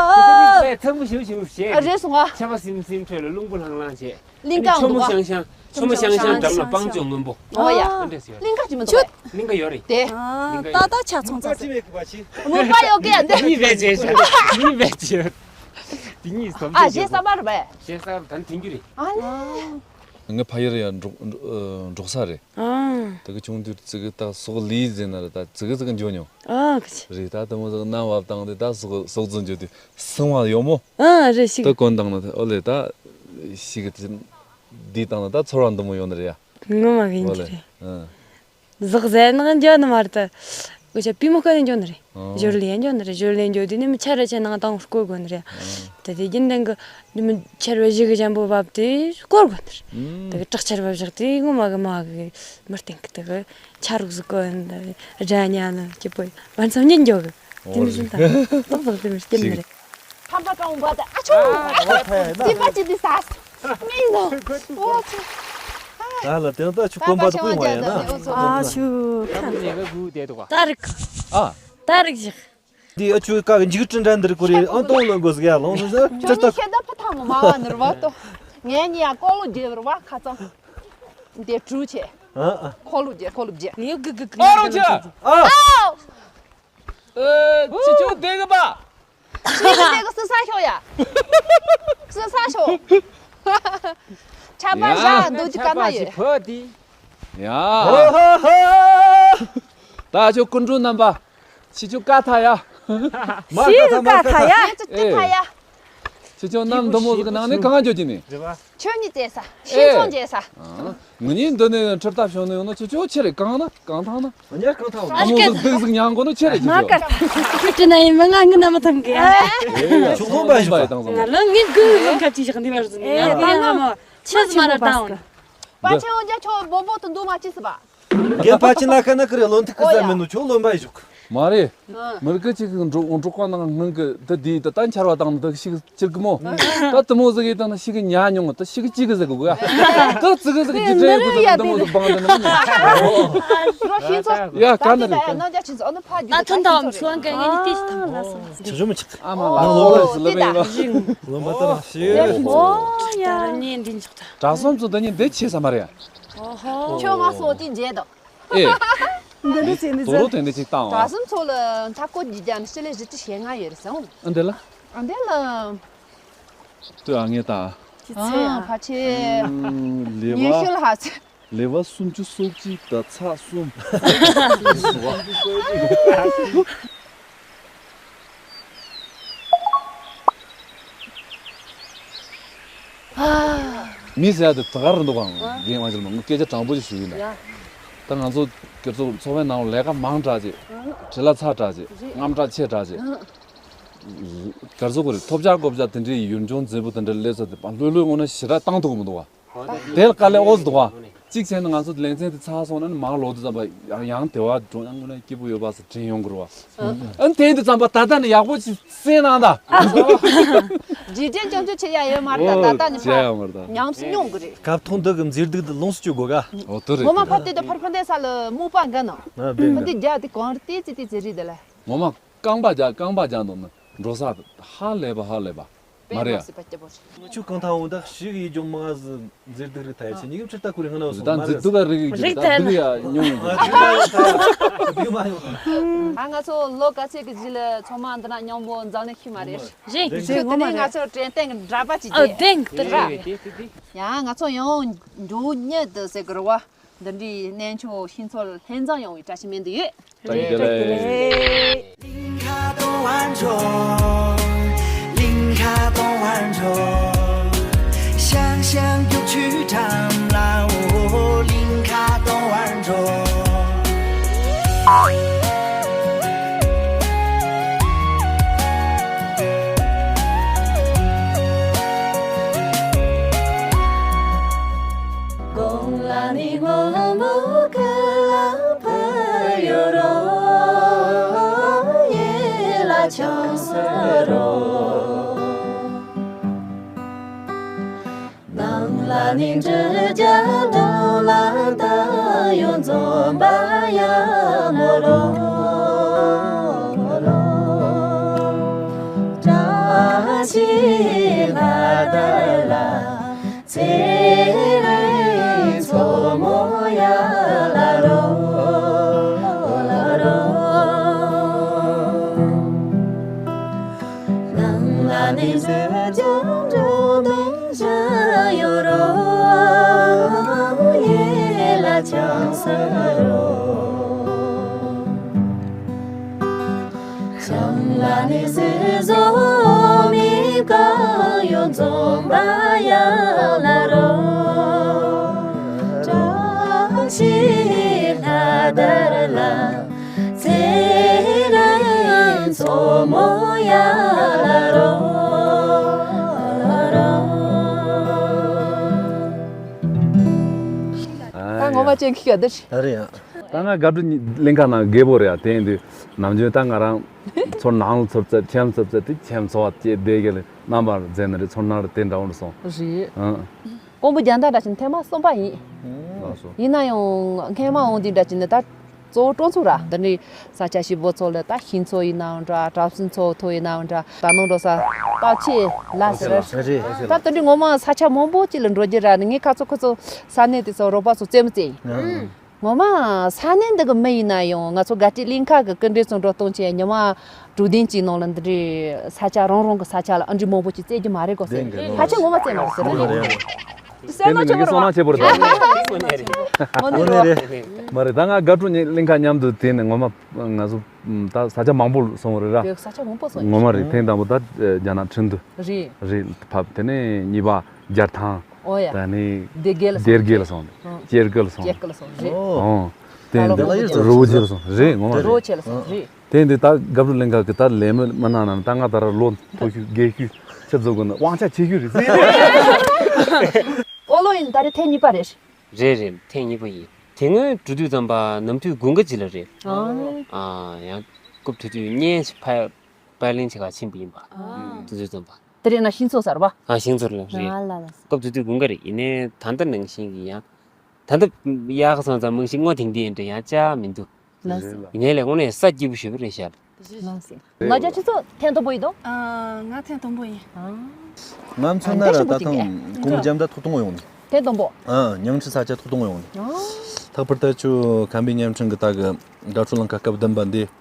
ཐང་མོ་ཞུ་ཞུ་བྱས། རེད་སོང་ཨ། ཆར་པ་སིམ་སིམ་ཁྲོད་ལ་རླུང་བུ་ལྷང་ལྷང་བྱས། གླིང་ག་ཆུ་མོ་འདུག་བ། ཤང་ཤང་། ཆུ་མོ་ཤང་ཤང་འགྲམ་ལ་སྤང་ལྗོངས་སྔོན་པོ། ཨོ་ཡ། འདི་འདྲས་ཡོད། གླིང་ག་ཅི་མི་འདུག་གླིང་ག་ཡོད་རེད། དེ། གླིང་ག་ཡོད་རེད། ད་ལྟ་ཆ་ཚང་ཚང་ཟེར། མུ་པ་ཡོད་གི་ཡ་འདི། གཉིས་བས་བྱས་ཤག་གཉིས་བས་བྱས། དེ་གཉིས་སམ། ཨ་ཞེ་ས་མ་རུ་བས། ཞེ་ས་རུ་ད་ནི་དེང་རྒྱུ་རེད། ཨ་ལེ། ངའི་ཕ་ཡུལ་ཡང་འབྲོག་འབྲོག་ས་རེད། ཨ། དེ་གི་ཆུང་དུས་ཙི་གི་ད་ཟོག་ལུས་ཟེར་ན་རེད། ད་ཙི་གི་ཙི་གི་འཇོ་མྱོང་། ཨ་ཁི། རེད། ད་དེ་མོ་ཟོག་ནམ་བབས་བཏང་དེ་ད་ཟོག་ཟོག་རྫུན་འཇོ་དུས་སེམས་བ་ཡོད་མོ། ཨ་རེད་ཤིག་ད་གོན་བཏང་ན་ཨོ་ལེ་ད་ཤིག་གི་དེ་བཏང་ན་ད་ཚོར་བ་འདི་མོ་ཡོད་ནི་རེད་ཡ། ངོ་མ་གི་ཨོ་འདི་ལེ། རེད། ཨ། ཟོག་ཟས་ནག་འཇོ་ནི་མ་རེད་ད། འུ་ཅག་པུས་མོ་ཁ་ནས་འཇོ་ནི་རེད། ཨོ། ཞོར་ལས་འཇོ་ནི་རེད། ཞོར་ལས་འཇོ་དུས་ནི་མི་ཆར་ར་ཆེ་ནང་དང་བསྐོར་དགོས་ནི་རེད། ཨོ། ད་དེ་རྒྱུན་ལྡན་གི་ནི་མི་ཆར་བ་ཞིག་གི་འཇམ་པོ་བབས་ཏེ་བསྐོར་དགོས་ནི་རེད། ཨུམ། ད་གི་དྲག་ཆར་བབས་བཞག་དུས་ངོ་མ་གི་མ་གི་མི་སྟེང་གི་ད་གི་ཆ་རུག་ཟིག་གི་ད་སྒྲ་ཉན་ནི་སྐྱིད་པོ་བར་མཚམས་ཉིན་འཇོ་གི། དེ་མི་བཞིན་ད་ཏོག་ཏོག་དེ་མི་སྐྱིད་ནི་རེད། ཁམས་པ་གང་བ་དེ་ཨ་ཆོ། ཨ་ཆོ། སྲིད་པ་ཅི་དེ་ཟ། མིན་ནོ། ཨོ་ཆོ། ད་ལ་དེ་ད་ཆུ་དཀོན་པ་དུ་ཀུན་བ་ཡ་ན། ཨ་ཆུ། ད་རིག་ཨ། ད་རིག་ཞིག་འདི་ཨ་ཆུ་ཀ་གི་འཇིག་སྤྲིན་འདྲ་འདིར་ཀུ་རེ་ཨང་སྟོང་ལོན་དགོས་ཟིག་ཡ་ལོང་ཟིག་ཟིག་ཁྱོད་ནི་ཤེས་ད་ཕུ་ཐང་མ་བ་ནི་ར་བ་ཏོ། ངས་ནི་ཡ་ཀོ་ལོ་རྒྱལ་བར་བ་ཁ་ཚང་། འདི་གྲུ་ཆེ། ཨ་ཨ། ཁོ་ལོ་རྒྱལ་ཁོ་ལོ་རྒྱལ། ངས་གི་གི་གི། ཨ་རོ་ཆེ། ཨ། ཨའོ། ཨེ། ཆི་ཆུ་དེ་གི་པ། ཆི་ཆུ་དེ་གི་སི་ས་ཤོ་ཡ། སི་ས་ཤོ། ཆ་པ་ཡ། ཞག་འདུག་ཅི་ག་ན་ཡོད། ཆ་པ་ཞིག་བོ་དི། ཡ། ཧ་ཧ་ཧ། ད་ཆོ་ཀུན་འགྲོ་རྣམ་པ། ཆི་ཆུ་ཀ་ཐ་ཡ། མ་ཆི་ཀ་ཐ་མ་ཀ་ཐ་ཡ། ཆི་ཆུ་ཀ་ཐ་ཡ། ཆི་ཆུ་གནམ་འདི་མོ་ཟིག་གི་ནང་ནས་གང་འཇོག་གི་ནི། རེད་བ། ཆོས་ཉིད་བཙལ་ས། ཤིང་ཚོང་བྱེད་ས། ཨ། ངུ་ཉིན་འདི་ནས་ཁྲིར་ལྟ་བྱུང་ནས་ཡོང་ན་ཆུ་ཆུ་ཆེ་རེད་གང་ན་གང་ཐང་ན། ཨ་མོ་ཟིག་སྡུག་ཟིག་མྱང་གོ་ནོ་ཆེ་རེད་ཆུ་ཆུ། མ་ཀར། ཁྱོད་ཀྱི་ན་ཡིན་མི་ང་ངི་ན་མི་ཐང་གི། ཨེ། ཆུ་ལོན་པ་ཞིག་ང་ལོ་ངི་གུ་ལོན་ཁ་ཅིག་ཞིག་འདི་བར་ཟིན་ཡ་ད་ང་མོ་ཆི་ཟིག་མ་ར་ད་འོང་། པ་ཆེ་འོ་ཇ་ཆོ་བོ་བོ་དུ་འདུག་མ་ཅི་སི་བ། རྒན་པ་ཅི་ན་ཁ་ན་ཁི་རེ་ལོན་ཐིག་གི་ཟ་མེད་ནོ་ཆུ་ལོན་པ་ཞིག་མ་རེད། མི་རིགས་ཅིག་གི་འབྲོག་འབྲོག་པ་ནང་སྔོན་གི་དེ་དེ་ད་ད་འཆར་བ་དང་ནི་ད་ཤིག་ཅིར་གི་མོ། ད་དེ་མོ་ཟིག་ཡིན་ད་ནི་ཤིག་ཉ་མྱོང་ད་ཤིག་ཅིག་གི་ཟིག་གི་གོ་ཡ། ད་ཙི་གི་ཟིག་གི་ཅི་ཏྲེ་གི་ཟིག་དེ་མོ་ཟིག་བང་དེ་ནི་མོ། ཡ་ག་ནི་རེད། ད་ཐོན་དང་སོང་གི་ངས་ནི་ཏིས་དང་། ཆུ་ཆུ་མི་ཆིག་ཨ་མ་ལ་ལོ་ལོ་ཟི་ལ་མེ་ཡིན་ན། ལོ་མ་ཏ་ལ་ཤི། ཨོ་ཡ། ད་ནི་འདི་འཇོག་ད། གྲྭ་སོང་ཚོ་ད་ནི་འདི་ཆེ་ས་མ་རེད། ཁྱོད་ང་སོང་དེ་མཇལ་དང་། ཨེ། འདི་ནི་ཚེ་འདི་དོ་རོ་ཟེར། དེ་འདི་ཅིག་བཏང་བ། གྲྭ་སོང་ཚོ་ལ་ཆ་ཀོ་ཇི་ཇ་ནི་ཤི་ལེ་ཞི་ཏི་ཞེ་ང་ཡོད་རེད་སོང་། ཨ་འདི་ལ། ཨ་འདི་ལ། ལྟོས་ཨ་ངས་ད། ཅི་ཚེ་ཡ། ཨ་ཕ་ཆེ། ལེ་ཉེ་བ། ཤུལ་ཧ་ཚེ། ལེ་བ་སུམ་ཅུ་སོ་གཅིག་དང་ཚེག་གསུམ། མི་ཟེར་ཡ་དེ་ད་ག་རེ་འདུག་གམ། ཨ། རྒན་དབང་ཕྱུག་ལགས་མ། ངས་སྐད་ཆ་དྲང་པོ་ཞིག་ཞུ་གི་ཡིན་ད། ཡ། ད་ང་ཚོ་སྒེར་ཚོགས་ཚོགས་པའི་ནང་ལས་ཀ་མང་དྲགས་ཅིག་ཨ། བྲེལ་བ་ཚ་དྲགས་ཅིག་རེད། རྔམ་དྲག་ཆེ་དྲགས་ཅིག་ཨ། ག་རེ་ཟེར་དགོས་རེད། ཐོབ་བྱ་བཀོད་བྱ་དེ་འདྲའི་ཡུལ་ལྗོངས་མཛེས་པོ་དེ་འདྲ་སླེབས་ས་དེ་ལྷོད་ལྷོད་ངོ་ན་ཞེ་དྲག་བཏང་ཐུབ་ཀྱི་མི་འདུག་བ། དེ་ལ་དཀའ་ལས་ཨོ་ཙི་འདུག་བ། གཅིག་བྱས་ན་ང་ཚོ་ལེ་ཚན་དེ་ཚར་སོང་ན་ནི་མར་ལོག་དུས་ཙམ་པ་ཡང་ཡང་དེ་བ་འགྲོ་ཡང་ངོ་ན་སྐྱིད་པོ་ཡོད་པ་ཟེར་དྲན་ཡོང་གི་རེད་བ། ཨ་ནི་དེ་ཡིན་དུས་ཙམ་པ་ད་ལྟ་ནས་ཡག་པོ་ཞིག་གསན་གནང་ད། རྗེས་དྲན་སྐྱོན་བརྗོད་བྱེད་ཡ་ཡོད་མ་རེད་ད། ད་ལྟ་ནས་བྱེད་ཡ་ཡོད་མ་རེད་ད། ཉམས་སུ་མྱོང་གི་རེད། སྐབས་ཐོག་འདི་གི་མཛེས་སྡུག་འདི་ལོངས་སུ་སྤྱོད་དགོས་ག་ཨོ་དེ་རེད། ངོ་མ་ཕར་བལྟས་དུས་ཕར་ཕར་འདས་ས་ལ་སྨུག་པ་འགའ་ནང་། ཨ་བདེན་ཕར་གི། འདི་རྒྱ་དེ་གང་རེད་དེ་ཙི་ཏི་ཙི་རེད་དེ་ལ། ངོ་མ་རྐང་པ་རྒྱག་རྐང་པ་རྒྱག་འདུག་ན་འགྲོ་ས་ཧ་ལས་པ་ཧ་ལས་པ། མ་རེད་ཡ། ཆུ་གང་ཐང་འོང་ད་ཞིག་ཡིད་ལྗོངས་མ་ཟི་མཛེས་སྡུག་རིག་ཐ་ཡ་ཆེ་ཉིག་ཕྱིར་ད་ཁུ་རི་ཧ་ན་སོ་ད་མ་མཛེས་རེད། སྡུག་ག་རིག་རིག་རིག་ད་སྡུག་ཡ་ཉུང་ཡོང་གི། ད་ང་ཚོ་ལོ་ག་ཚོད་ཀྱི་རྗེས་ལ་ཚང་མ་འདི་ན་མཉམ་པོ་འཛམ་གླིང་ཤི་མ་རེད། རེད། ཁྱོད་དེ་ནས་ང་ཚོ་དྲན་རྟེན་གྱི་འདྲ་པ་ཅིག་ཨ་བསྟན། དེ་ར། ཡང་ང་ཚོ་ཡང་འགྲོ་ཉེ་དུ་ཟེར་གི་རེད་བ། འདི་འདྲའི་གནས་མཆོག་ཤིང་འཚོལ་ལྷན་འཛོམས་ཡོང་བའི་བཀྲ་ཤིས་སྨོན་འདུན་ཡོད། བཀྲ་ཤིས་བདེ་ལེགས། གོང་ལ་ནི་སྔོན་མོ་ཁ་ལ་ཕར་ཡོད་རོ། ཡེ་ལ་ཆང་ས་རོ། ནང་ལ་ནི་འབྲི་རྒྱ་དོ་ལ་ད་ཡོད་འཛོམས་པ་ཡ་མོ་རོ། བཀྲ་ཤིས་ལྷ་དར་ལ། ཚེ་རིང་མཚོ་མོ་ཡ་ལ་རོ་ལ་རོ། ནང་ལ་ནི་ཟེར་ཀྱང་འགྲོ་དོན་བྱ་ཡོད་རོ། ཡེ་ལ་ཆང་ས་རོ། ཤང་ལ་ནི་སེ་བཟོ་མི་གང་ཡོད་འཛོམས་པ་ཡ་ལ་རོ། བཀྲ་ཤིས་ལྷ་དར་ལ། ཚེ་རིང་མཚོ་མོ་ཡ་ལ་རོ། ད་ངོ་མ་ཅན་ཁི་ག་དར། ད་རེད་ཡ། ད་ང་དགའ་སྤྲོ་གླིང་ག་ནང་རྒད་པོ་རེད་ཡ། དེ་ཡིན་དུས་ནམ་རྒྱུན་ད་ང་རང་ཚོ་ནང་ལ་ཚུར་ཙེ་ཁྱིམ་ཚུར་ཙེ་དེ་ཁྱིམ་ཚོ་བ་སྐྱེ་བསྡད་གི་ལ་རྣམ་པར་མཛེས་ནི་རེད། ཚོར་སྣང་རེད། དེ་འདྲ་བོ་རེད་སོང་། རེད། ཨང་། དཔོན་པོ་རྒྱ་མདའ་འདྲ་ཞིག་ཐེངས་མ་གསུམ་པ་ཡིན། ལགས་སོ། ཡིན་ན་ཡང་སྔས་མ་འོང་དུས་འདྲ་ཞིག་ནི་ད་གཙོ་བོ་སྤྲོ་ཚོགས་ར་འདི་འདྲའི་ས་ཆ་ཞིག་འབོ་ཚོགས་ལ་ད་ཤིང་ཚོ་ཡིན་ནའང་འདྲ། བྲག་སྲིན་ཚོ་ཐོ་ཡིན་ནའང་འདྲ། ད་ནང་འགྲོ་ས་སྟག་ཆེ་ལ་ཟེར། རེད། ད་དེ་འདྲའི་ངོ་མ་ས་ཆ་མང་པོ་ཅིག་ལ་འགྲོ་རྒྱུ་ར་ནི་ངའི་ཁ་ཚོ་ཁོ་ཚོ་ས་གནས་དེ་ཚོ་རོགས་པ་ཚོ་རྩེད་མོ་རྩེ་ཡིན། ངོ་མ་ས་གནས་འདི་གི་མི་ཡིན་ན་ཡང་ང་ཚོ་དགའ་སྤྲོའི་གླིང་ཁ་གི་སྐུ་མགྲོན་ཚོ་འགྲོ་གཏོང་ཆེད་ཉི་མ་དྲུག་བདུན་གྱི་ནང་ལ་འདི་འདྲའི་ས་ཆ་རང་རང་གི་ས་ཆ་ལ་ཨ་འདྲའི་མང་པོ་ཅིག་རྩེད་རྒྱུ་མ་རེད་གོ་ཟེར། ལྡན་གི་ལོ། ཕལ་ཆེར་ངོ་མ་རྩེད་མ་རེད་ཟེར། ལྡན་གི་ལོ། སེམས་ནང་ཆེ་བོ་རེད་བ། སེམས་ནང་ཆེ་བོ་རེད། མ་རེད་ད་ང་དགའ་སྤྲོ་གླིང་ཁ་མཉམ་དུ་དེ་ནས་ངོ་མ་ང་ཚོ་ད་ས་ཆ་མང་པོ་སོང་བ་རེད་ར། ས་ཆ་མང་པོ་སོང་ངོ་མ་རེད། ཐེངས་དང་པོ་ད་རྒྱ་ནག་ཁྲིན་ཏུ་རེད། རེད་ཕབ། དེ་ནས་གཉིས་པ་རྒྱལ་ཐང་། ཨོ་ཡ། ད་ནི་སྡེ་དགེ་ལ་སྡེ་དགེ་ལ་སོང་། སོང་། ཨང་། ཅེར་ཀི་ལ་སོང་། ཅེར་ཀི་ལ་སོང་། རེད། ཨོ། ཨོ། དེ་ད་ནི་ལོ་རི་བོ་ཆེ་ལ་སོང་། རེད་ངོ་མ་རི་བོ་རེད། ཆེ་ལ་སོང་། རེད། དེ་འདི་ད་དགའ་སྤྲོ་གླིང་ག་གི་ད་ལས་མི་མི་ནང་ན་ད་ང་ད་ར་ལོ་མཐོ་ཤོས་རྒས་ཤོས་ཆེ་བཟོ་དགོས་ན་དབང་ཆ་ཆེ་ཤོས་རེད་ཟེར། ཨོ་ལོ་ཡིན་ད་རེད་ཐེངས་གཉིས་པ་རེད། རེད་རེད་ཐེངས་གཉིས་པ་ཡིན། དེ་སྔོན་འགྲོ་དུས་ཙམ་པ་ནམ་དུས་དགུན་ཁ་ཅིག་ལ་རེད། ཨ། ཨ་ཡང་སྐབས་དེ་དུས་གཉེན་ཞིག་ཕ་པར་ལིན་ཆེ་ག་ཕྱིན་པ་ཡིན་པ། ཨ། དེ་དུས་ཙམ་པ། དེ་རེད་ན་ཤིང་ཚོ་ཟེར་བ། ཨ་ཤིང་ཚོ་ལ་རེད། ཨ་ལ་ལ། སྐབས་དེ་དུས་དགུན་ཁ་རེད། ཡིན་ནའི་ད་ལྟ་ནང་བཞིན་གྱི་ཡང་། ད་ལྟ་ཡག་ག་སོང་ཙང་མང་ཤིང་སྔོ་ཐིང་ཐིང་ཡིན་འདྲ་ཡང་བཅག་མི་འདུག་ལགས་སོ། ཡིན་ནའི་ལས་དངོས་གནས་ས་སྐྱིད་པོ་ཞེ་པོ་རེད་ཤག་ལགས་སོ། ང་རྒྱལ་ཁྱེད་ཚོ་ཐེངས་དང་པོ་ཡིན་དོ། ཨ་ང་ཐེངས་དང་པོ་ཡིན། ང་མཚོན་ན་ར་ད་ཐེངས་གོང་རྒྱ་མདའ་ཐོག་དང་པོ་ཡོང་ནི། ཐེངས་དང་པོ། ཨ་ཉང་ཁྲི་ས་ཆ་ཐོག་དང་པོ་ཡོང་ནི། ཨ། ལྷག་པར་ད་ཁྱོད་ཁམས་པའི་བརྙན་འཕྲིན་གི་ད་གི་དགའ་སྤྲོ་གླིང་ག་སྐབས་བདུན་པ་འདི། ཨ་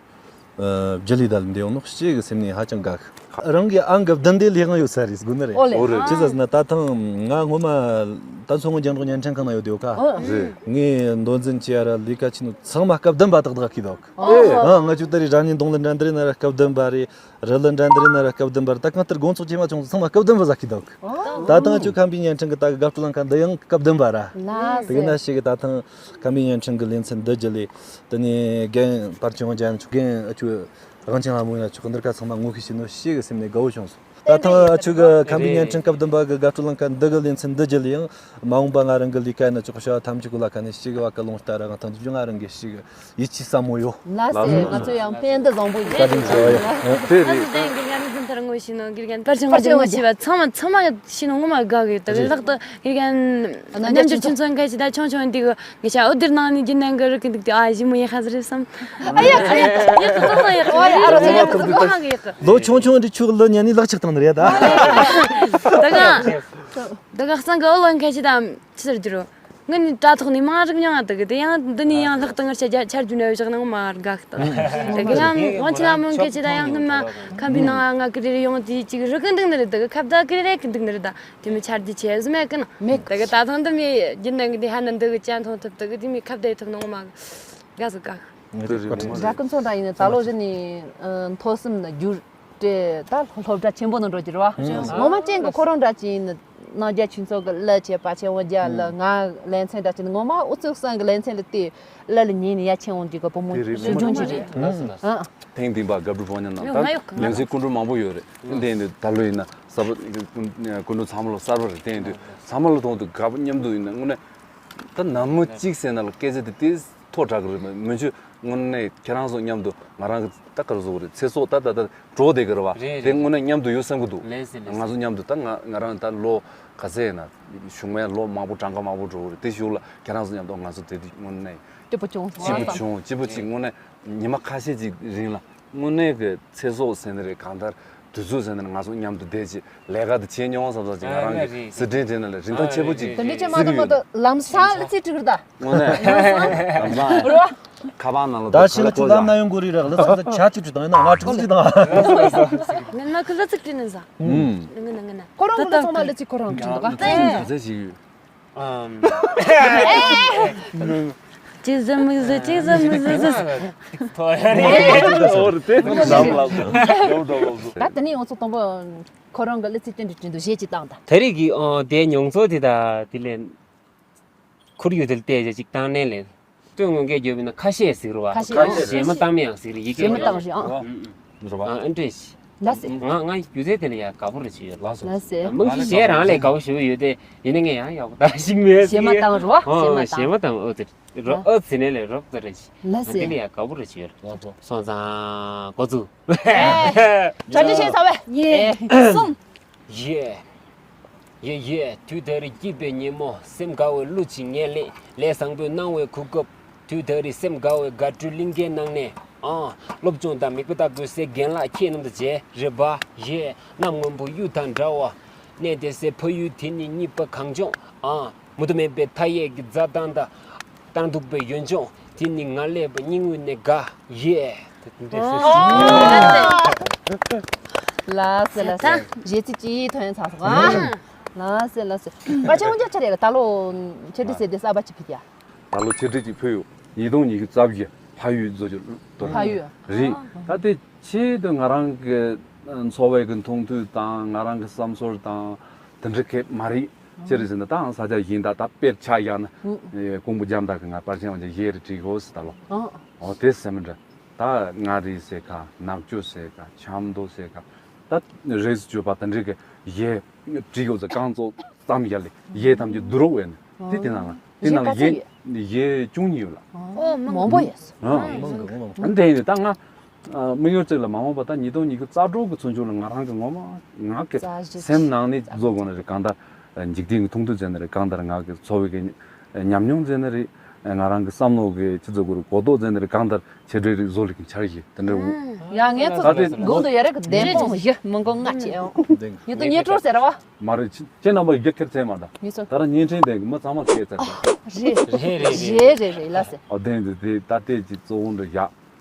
བརྒྱུད་ལས་ད་ལ་འདི་ཡོང་ནོ་ཤེས་གི་སེམས་ནས་ཧ་ཅང་དགའ་གི། རང་གི་ཨང་གི་བདུན་འདི་ལས་གང་ཡོད་ས་རེད་དགོས་ནི་རེད། ཨོ་ལེ། ཨོ་རེད། ཅི་ཟེར་ན་ད་ཐེངས་ང་སྔོན་མ་ ད་མཚོ་སྔོན་རྒྱང་སྒྲོག་བརྙན་འཕྲིན་ཁང་ན་ཡོད་དེ་ཡོད་ཀ། ཨོ། རེད། ངས་མདོ་འཛིན་བྱས་ཡ་ར་ལས་ཀ་བྱས་ནོ་ཚང་མ་སྐབས་བདུན་པ་ཏག་ཏག་གི་འདུག། ཨོ། ཨ། ང་ཆོ་ད་རེས་རང་ཉིད་གདོང་ལ་འགྲན་བསྡུར་ན་ར་སྐབས་བདུན་པ་རེད། རི་ལ་འགྲན་བསྡུར་ན་ར་སྐབས་བདུན་པ་རེད། ད་གང་ལྟར་དགོང་ཚོགས་ཆེ་མ་ཆུང་ཚང་མ་སྐབས་བདུན་པ་ཟ་གི་འདུག། ཨོ། ད་ཐེངས་ང་ཆོ་ཁམས་པའི་བརྙན་འཕྲིན་གི་ད་གི་དགའ་སྤྲོ་ལང་ཁ་འདི་ཡང་སྐབས་བདུན་པ་ར། ལགས་སོ། དེ་གི་ན་ཞིག་གི་ད་ཐེངས་ཁམས་པའི་བརྙན་འཕྲིན་གི་ལེ་ཚན་འདི་བརྒྱུད་ལས་དེ་ནས་རྒན་པར་ཆེན་ཡང་རྒྱན་ཆོག། རྒན་ཨ་ཆོ་དབང་ཆེན་ལྷ་མོ་ཡང་ཆོག་གི། འདིར་ཁ་ཚང་མ་ངོ་ཤེས་བྱས་ནོ་ཞིག་གི་སེམས་ནས་དགའ་བོ་བྱུང་སོང་། ད་ཐེངས་ཨ་ཆོ་གི་ཁམས་པའི་བརྙན་འཕྲིན་སྐབས་བདུན་པ་གི་དགའ་སྤྲོ་ལང་ཁ་འདི་གི་ལེ་ཚན་འདི་བརྒྱུད་ལས་ཡང་མ་འོངས་པ་ང་རང་གི་ལས་ཀ་ཡིན་ན་ཆོག་གི། བྱ་བ་ཐམས་ཅད་གོ་ལ་ཁ་ནས་ཞིག་གི་བ་ཀ་ལོང་ལྟ་ར་ང་ཐང་ཅི་བྱུང་ང་རང་གི་ཞིག་གི་ཡིད་ཆེས་ཟབ་མོ་ཡོད། ལགས་སོ། ང་ཚོ་ཡང་ཕན་བདེ་བཟང་པོ་ཡིན། བཀའ་དྲིན་ཆེ་བ་ཡོད། དེ་རེད། ཨ་ཙི་དེ་གི་ཉམས་འཛིན་ཐར་ངོ་ཤེས་ནོ་དགེ་རྒན་པར་ཆེན་ངོ་ཤེས་པ་ཚང་མ་ཚང་མ་ཤེས་ནོ་ངོ་མ་དགའ་གི། དེ་གི་ལྷག་ཏུ་དགེ་རྒན་རྣམ་རྒྱལ་ཆོས་མཚོན་སྐད་ཆ་ད་ཆུང་ཆུང་འདི་གི་ངེད་ཅག་འོ་དེར་ནང་ནས་རྒྱུན་ལྡན་གི་རིག་གི་འདུག་དེ། ཨ་ཞི་མོ་ཡག་ཧ་ཟེར་བསམ། ཨ་ཡག་ཧ་ཡག་ཧ་ཡག་ཧ་ཡག་ཧ་ཡག་ཧ་ཡག་ཧ་ཧ་ཡག་ཧ་ཧ་ཡག་ཧ། ལོ་ཆུང་ཆུང་འདི་ཆུ་ལོ་ཉན་ནི་ལག་ཆགས་བཏང་ནི་རེད་ད། ད་ག་ད་ག་གསང་གི་ཨོ་ལོ་མཁན་ཞིག་དང་ཅི་ཟེར་རྒྱུ་རོ། ངི་ནི་དྲ་ཐོག་ནས་མང་རིག་མྱོང་ང་། ད་གི་དེ་ཡང་འདི་ནས་ཡང་ལྷག་ཏུ་ངར་ཆ་རྒྱ་ཆར་རྒྱུ་འདྲ་བཞག་ནང་མ་དགའ་གི་ད། ད་གི་ཡང་དབང་ཆེན་ལྷ་མོ་མཁན་ཞིག་དང་ཡང་སྔོན་མ་ཁམས་པའི་ནང་ང་གི་རེ་རེ་ཡོང་དེ་ཅིག་རིག་གི་འདུག་ནི་རེད། ད་གི་ཁ་བརྡ་གི་རེ་རེ་གི་འདུག་ནི་རེད་ད། དེ་མི་ཆར་དེ་ཆེ་ཟི་མེད་གི་ན་མེད་གི། ད་གི་ད་ཐང་དུ་མི་རྒྱུན་ལྡན་གི་དེ་ཧ་ན་འདི་གི་ཅན་ཐོང་ཐུབ། ད་གི་དེ་མི་ཁ་བརྡ་ཐུབ་ནང་མ་དགའ་ཟི་དགའ། འདྲ་ཀུན་ཚོགས་འདྲ་ཡིན་ན་ད་ལོ་རི་ནི་མཐོ་གསུམ་ན་རྒྱུ་དེ་ད་སློབ་གྲྭ་ཆེན་པོ་ནང་འགྲོ་རྒྱུ་རེད་བ། ངོ་མ་ཅན་གི་ཁོ་རང་འདྲ་ཅིག་ཡིན་ན་རྣམ་རྒྱལ་ཆོས་མཚོན་གི་གླུ་བྱས་པ་ཆེན་བོ་རྒྱ་ལ་ང་ལེ་ཚན་འདྲ་ཅིག་ངོ་མ་ཨུ་ཚུགས་སང་གི་ལེ་ཚན་ལ་བལྟས་གླུ་ལ་ཉན་ནས་ཡ་ཆེན་འོང་རྒྱུ་གི་བུ་མོ་དེ་རེད། ཤུགས་ཆུང་ཅིག་རེད། ཨ། ཐེངས་འདི་པ་དགའ་སྤྲོ་ཕོ་ཉ་ནང་ད་ལེ་ཚན་སྐུ་མགྲོན་མང་པོ་ཡོད་རེད། དེ་ཡིན་དུས་ད་ལོ་ཡིན་ན་གསར་པ་སྐུ་མགྲོན་ཚང་མ་ལོ་གསར་པ་རེད། དེ་ཡིན་དུས་ཚང་མ་ལོ་མཐོང་དུས་དགའ་པོ་མཉམ་དུ་ཡིན་ན་དངོས་གནས། ད་ནམ་མོ་གཅིག་ཟེར་ན་ལ་སྐད་ཆ་དེ་དེ་ཐོག་དྲག་གི་རེད། མི་ཆུ་དངོས་གནས་ཁྱེད་རང་ཚོ་མཉམ་དུ་ང་རང་གི་ད་ག་རེ་བཟོ་གི་རེད། ཚེ་སྲོག་ད་ད་ད་འགྲོ་བསྡད་གི་རེད་བ། རེད་དེ་རེད། དངོས་གནས་མཉམ་དུ་ཡོད་བསམ་གི་འདུག། ལགས་སེ་ལགས་སེ། ང་ཚོ་མཉམ་དུ་ད་ང་ང་རང་ད་ལོ་ག་ཚད་ཡིན་ན་གཞུག་མའི་ལོ་མང་པོ་གྲངས་ཀ་མང་པོ་འགྲོ་གི་རེད། དེ་གཞུག་ལ་ཁྱེད་རང་ཚོ་མཉམ་དུ་ང་ཚོ་དེ་དུས་དངོས་གནས་སྐྱིད་པོ་བྱུང་སོང་། སྐྱིད་པོ་བྱུང་། སྐྱིད་པོ་ཅིག་དངོས་གནས་ཉི་མ་ཁ་ཤས་ཅིག་རིང་ལ། དངོས་གནས་ཀྱི་ཚེ་སྲོག་ཟེར་ནི་རེད། གང་ལྟར་དུས་ཚོད་ཟེར་ནི་རེད། ང་ཚོ་མཉམ་དུ་བསྡད་ཅིག་ལས་ཀ་དེ་བྱེད་མྱོང་བསམ་བསམ་ཅིག་ང་རང་གི་ཨ་རེད། སི་ཁྲོན་དེ་ནང་ལ་རིན་ཐང་ཆེ་པོ་ཅིག་ཨ་རེད། དེ་འདྲ་ཅིག་མ་གཏོགས་མ་གཏོགས་ལམ་སང་ལ་ཚིག་དྲུག་རེད་ད། དངོས་གནས་ལམ་སང་རེད་བ། ཁ་པར་ནང་ལ་ད་ཕྱིན་ཆད་ལམ་ན་ཡོང་དགོས་རེད་ར། ལ་ཚིག་ཆ་ཅིག་ཅིག་དང་ཡིན་ན་ང་དྲུག་ཅིག་དང་། ང་ན་ཁུ་ལ་ཚིག་དྲིས་ནི་ཟ། ཨུམ། ང་ན་ང་ན། ཁོ་རང་ཁོ་ལ་ཚང་མ་ལ་ཚིག་ཁོ་རང་དྲིས་འདུག་ག་ག་ཚད་ཞིག་ཡོད། ཨམ། ཅི་ཟེར་མི་ཟེར་ཅི་ཟེར་མི་ཟེར་ཟེར། ཐོ་ཡ་རེད། འོ་རེད་དེ་ནམ་ལ་ཡོང་འགྲོ་ལོ། ད་དེ་ནས་ཡོང་ཚོ་དང་པོ་ཁོ་རང་གི་གླུ་ཚིག་དེ་འདྲ་བྲིས་འདུག་གཞས་ཅིག་བཏང་དང་། དེ་རིང་གི་ཨོ་དེ་མྱོང་ཚོར་དེ་དང་དེ་ལས་ཁོར་ཡུག་དེ་ལ་བལྟས་བྱས་ཅིག་བཏང་ནས་ལས་སྟོད་མངོན་སྐད་བརྗོད་པ་ཡིན་ན་ཁ་ཤས་ཟེར་རོ་བ། ཁ་ཤས་ཟེར། གཞས་མ་བཏང་མི་ཡང་ཟེར་ཡི་གེ་གཞས་མ་བཏང་རེད་ཨང་། ཨ་ཨ་འདྲས། ལགས་སེ། ང་ང་སྒྱུ་རྩལ་དེ་ལ་ཡང་དགའ་པོ་རེ་བྱེད་ཡོད། ལགས་སོ། ལགས་སེ། མང་གི་གཞས་རང་ལས་དགའ་པོ་ཞེ་པོ་ཡོད་དེ་ཡིན་ན་ངས་ཡང་ཡག་པོ་ད་ཞིག་མེད། གཞས་མ་བཏང་རོ་བ། ཨོ་གཞས་མ་བཏང་། གཞས་མ་བཏང་ཨོ་ཙི་རོ་ཨོ་ཙི་ནས་ལས་རོབ་ཙི་རེ་བྱེད། ལགས་སེ། དེ་ལ་ཡང་དགའ་པོ་རེ་བྱེད་ཡོད། ལགས་སོ། སོང་ཙང་འགོ་ཚུགས། གྲ་སྒྲིག་བྱས་ཚར་བས། ཡེ། གསུམ། ཡེ། ཡེ་ཡེ། དུས་ད་རེས་སྐྱིད་པའི་ཉིན་མོ། སེམས་དགའ་བའི་གླུ་ཅིག་ངས་ལེན། ལས་བཟང་པོའི་སྣང་བའི་གོ་སྐབས། དུས་ད་རེས་སེམས་དགའ་བའི་དགའ་སྤྲོའི་གླིང་གའི་ནང་ནས། ཨང་། སློབ་སྦྱོང་དང་མིག་དཔེ་ལྟ་དགོས་སའི་རྒན་ལགས་ཁྱེད་རྣམས་དང་མཇལ་རེད་པ། ཡེ། གནམ་སྔོན་པོ་གཡུ་དང་འདྲ་བ། གནས་བསྡད་སའི་ཕ་ཡུལ་དེ་ནི་གཉིས་པ་གངས་ལྗོངས། ཨང་། མུ་མཐུད་མེད་པའི་མཐའ་ཡས་ཀྱི་མཛའ་ཐང་དང་། ལྟར་འདུག་པའི་ཡུལ་ལྗོངས་དེ་ནི་ང་སླེབས་པ་སྙིང་དབུས་ནས་དགའ། ཡེ། ལགས་སེ་ལགས་སེ། གཞས་ཚིག་ཅིག་ཐོན་ཚར་སོང་ཨ། ལགས་སེ་ལགས་སེ། པ་ཆེན་དབང་རྒྱལ་ཁྱེད་རེད་ད་ལོ་ཆེད་སྒྲིག་ཟེར་དེ་གསར་པ་ཅིག་ཕུལ་ཡ། ད་ལོ་ཆེད་སྒྲིག་ཅིག་ཕུལ་ཡོད། ཉིས་སྟོང་ཉི་ཤུ་རྩ་བཞི་ཕ་ཡུལ་བཟོ་རྒྱུ་དོན་ཕ་ཡུལ། རེད། ད་དེ་ཆེད་དུ་ང་རང་གི་འཚོ་བའི་གི་མཐོང་ཐོས་དང་ང་རང་གི་བསམ་ཚོར་དང་དེ་འདྲ་གས་མ་རེད། ཅི་རེད་ཟེར་ན་ད་ཨང་ས་ཆ་གཞན་དག་ད་དཔེར་ཆ་བཞག་ན་ཀོང་པོ་རྒྱ་མདའ་གི་ང་པར་ཤང་བ་ཅན་གཞས་རེ་བྲིས་གོ་ཟེར་ད་ལོ། ཨོ་དེ་སེམས་འདྲ། ད་མངའ་རིས་ཟེར་ཁ་ནག་ཆུ་ཟེར་ཁ་ཆབ་མདོ་ཟེར་ཁ་ད་རེས་སུ་བརྗོད་པ་དེ་འདྲ་གི་གཞས་བྲིས་གོ་ཟེར་རྐང་བཙུགས་ཙམ་བཞག་ལས་གཞས་ཐམས་ཅད་བསྡུ་རོགས་བས་ནས་དེ་དེ་ནང་ལ་དེ་ནང་ལ་གཞས་གཞས་བཅུ་གཉིས་ཡོད་ལ། ཨོ་མང་པོ་ཡོད། ཨང་། མང་གི་མང་གི། དེ་ཡིན་ད་ང་དམིགས་ཡུལ་གཅིག་ལ་མ་འོངས་པ་ད་ཉིས་སྟོང་ཉི་ཤུ་རྩ་དྲུག་གི་ཚུན་ཆད་ལ་ང་རང་གི་ངོ་མ་ང་གི་རྩ་གཞི་སེམས་ནང་ནས་བཟོ་དགོས་ནི་རེད། གང་ལྟར་འཇིག་རྟེན་གྱི་མཐོང་ཐོས་ཟེར་ནི་རེད། གང་ལྟར་ང་གི་འཚོ་བའི་གི་ཉམས་མྱོང་ཟེར་ནི་རེད། ང་རང་གི་བསམ་བློ་གི་ཆི་ཟེར་དགོས་རེད། གོ་རྟོགས་ཟེར་ནི་རེད། གང་ལྟར་ཆེ་གྲས་རིགས་བཟོ་ལས་ཀྱི་འཆར་གཞི་དེ་འདྲ་འུ། ཡ་ངས་ད་ཚོ་དེ་གུང་དུ་ཡ་རེ་གི་བདེན་དཔང་བཞི་མི་འགོ་ང་ཆེ་ཡོང་། ཡིན་དུ་ཉེ་སྤྲོ་ཟེར་བ། མ་རེད། ཁྱེད་རྣམ་པ་ཡི་གེ་ཁྱེར་ཚད་མ་ད། ཡིན་སོ། ད་ར་བརྙན་འཕྲིན་དེ་གི་མི་ཚང་མ་ཤེས་ཚར་ད། རེད་རེད་རེད་རེད་རེད་ལ་ཟེར། ཨོ་དེ་འདི་དེ་ད་ལྟའི་གི་གཙོ་བོ་འདྲ་བཞག་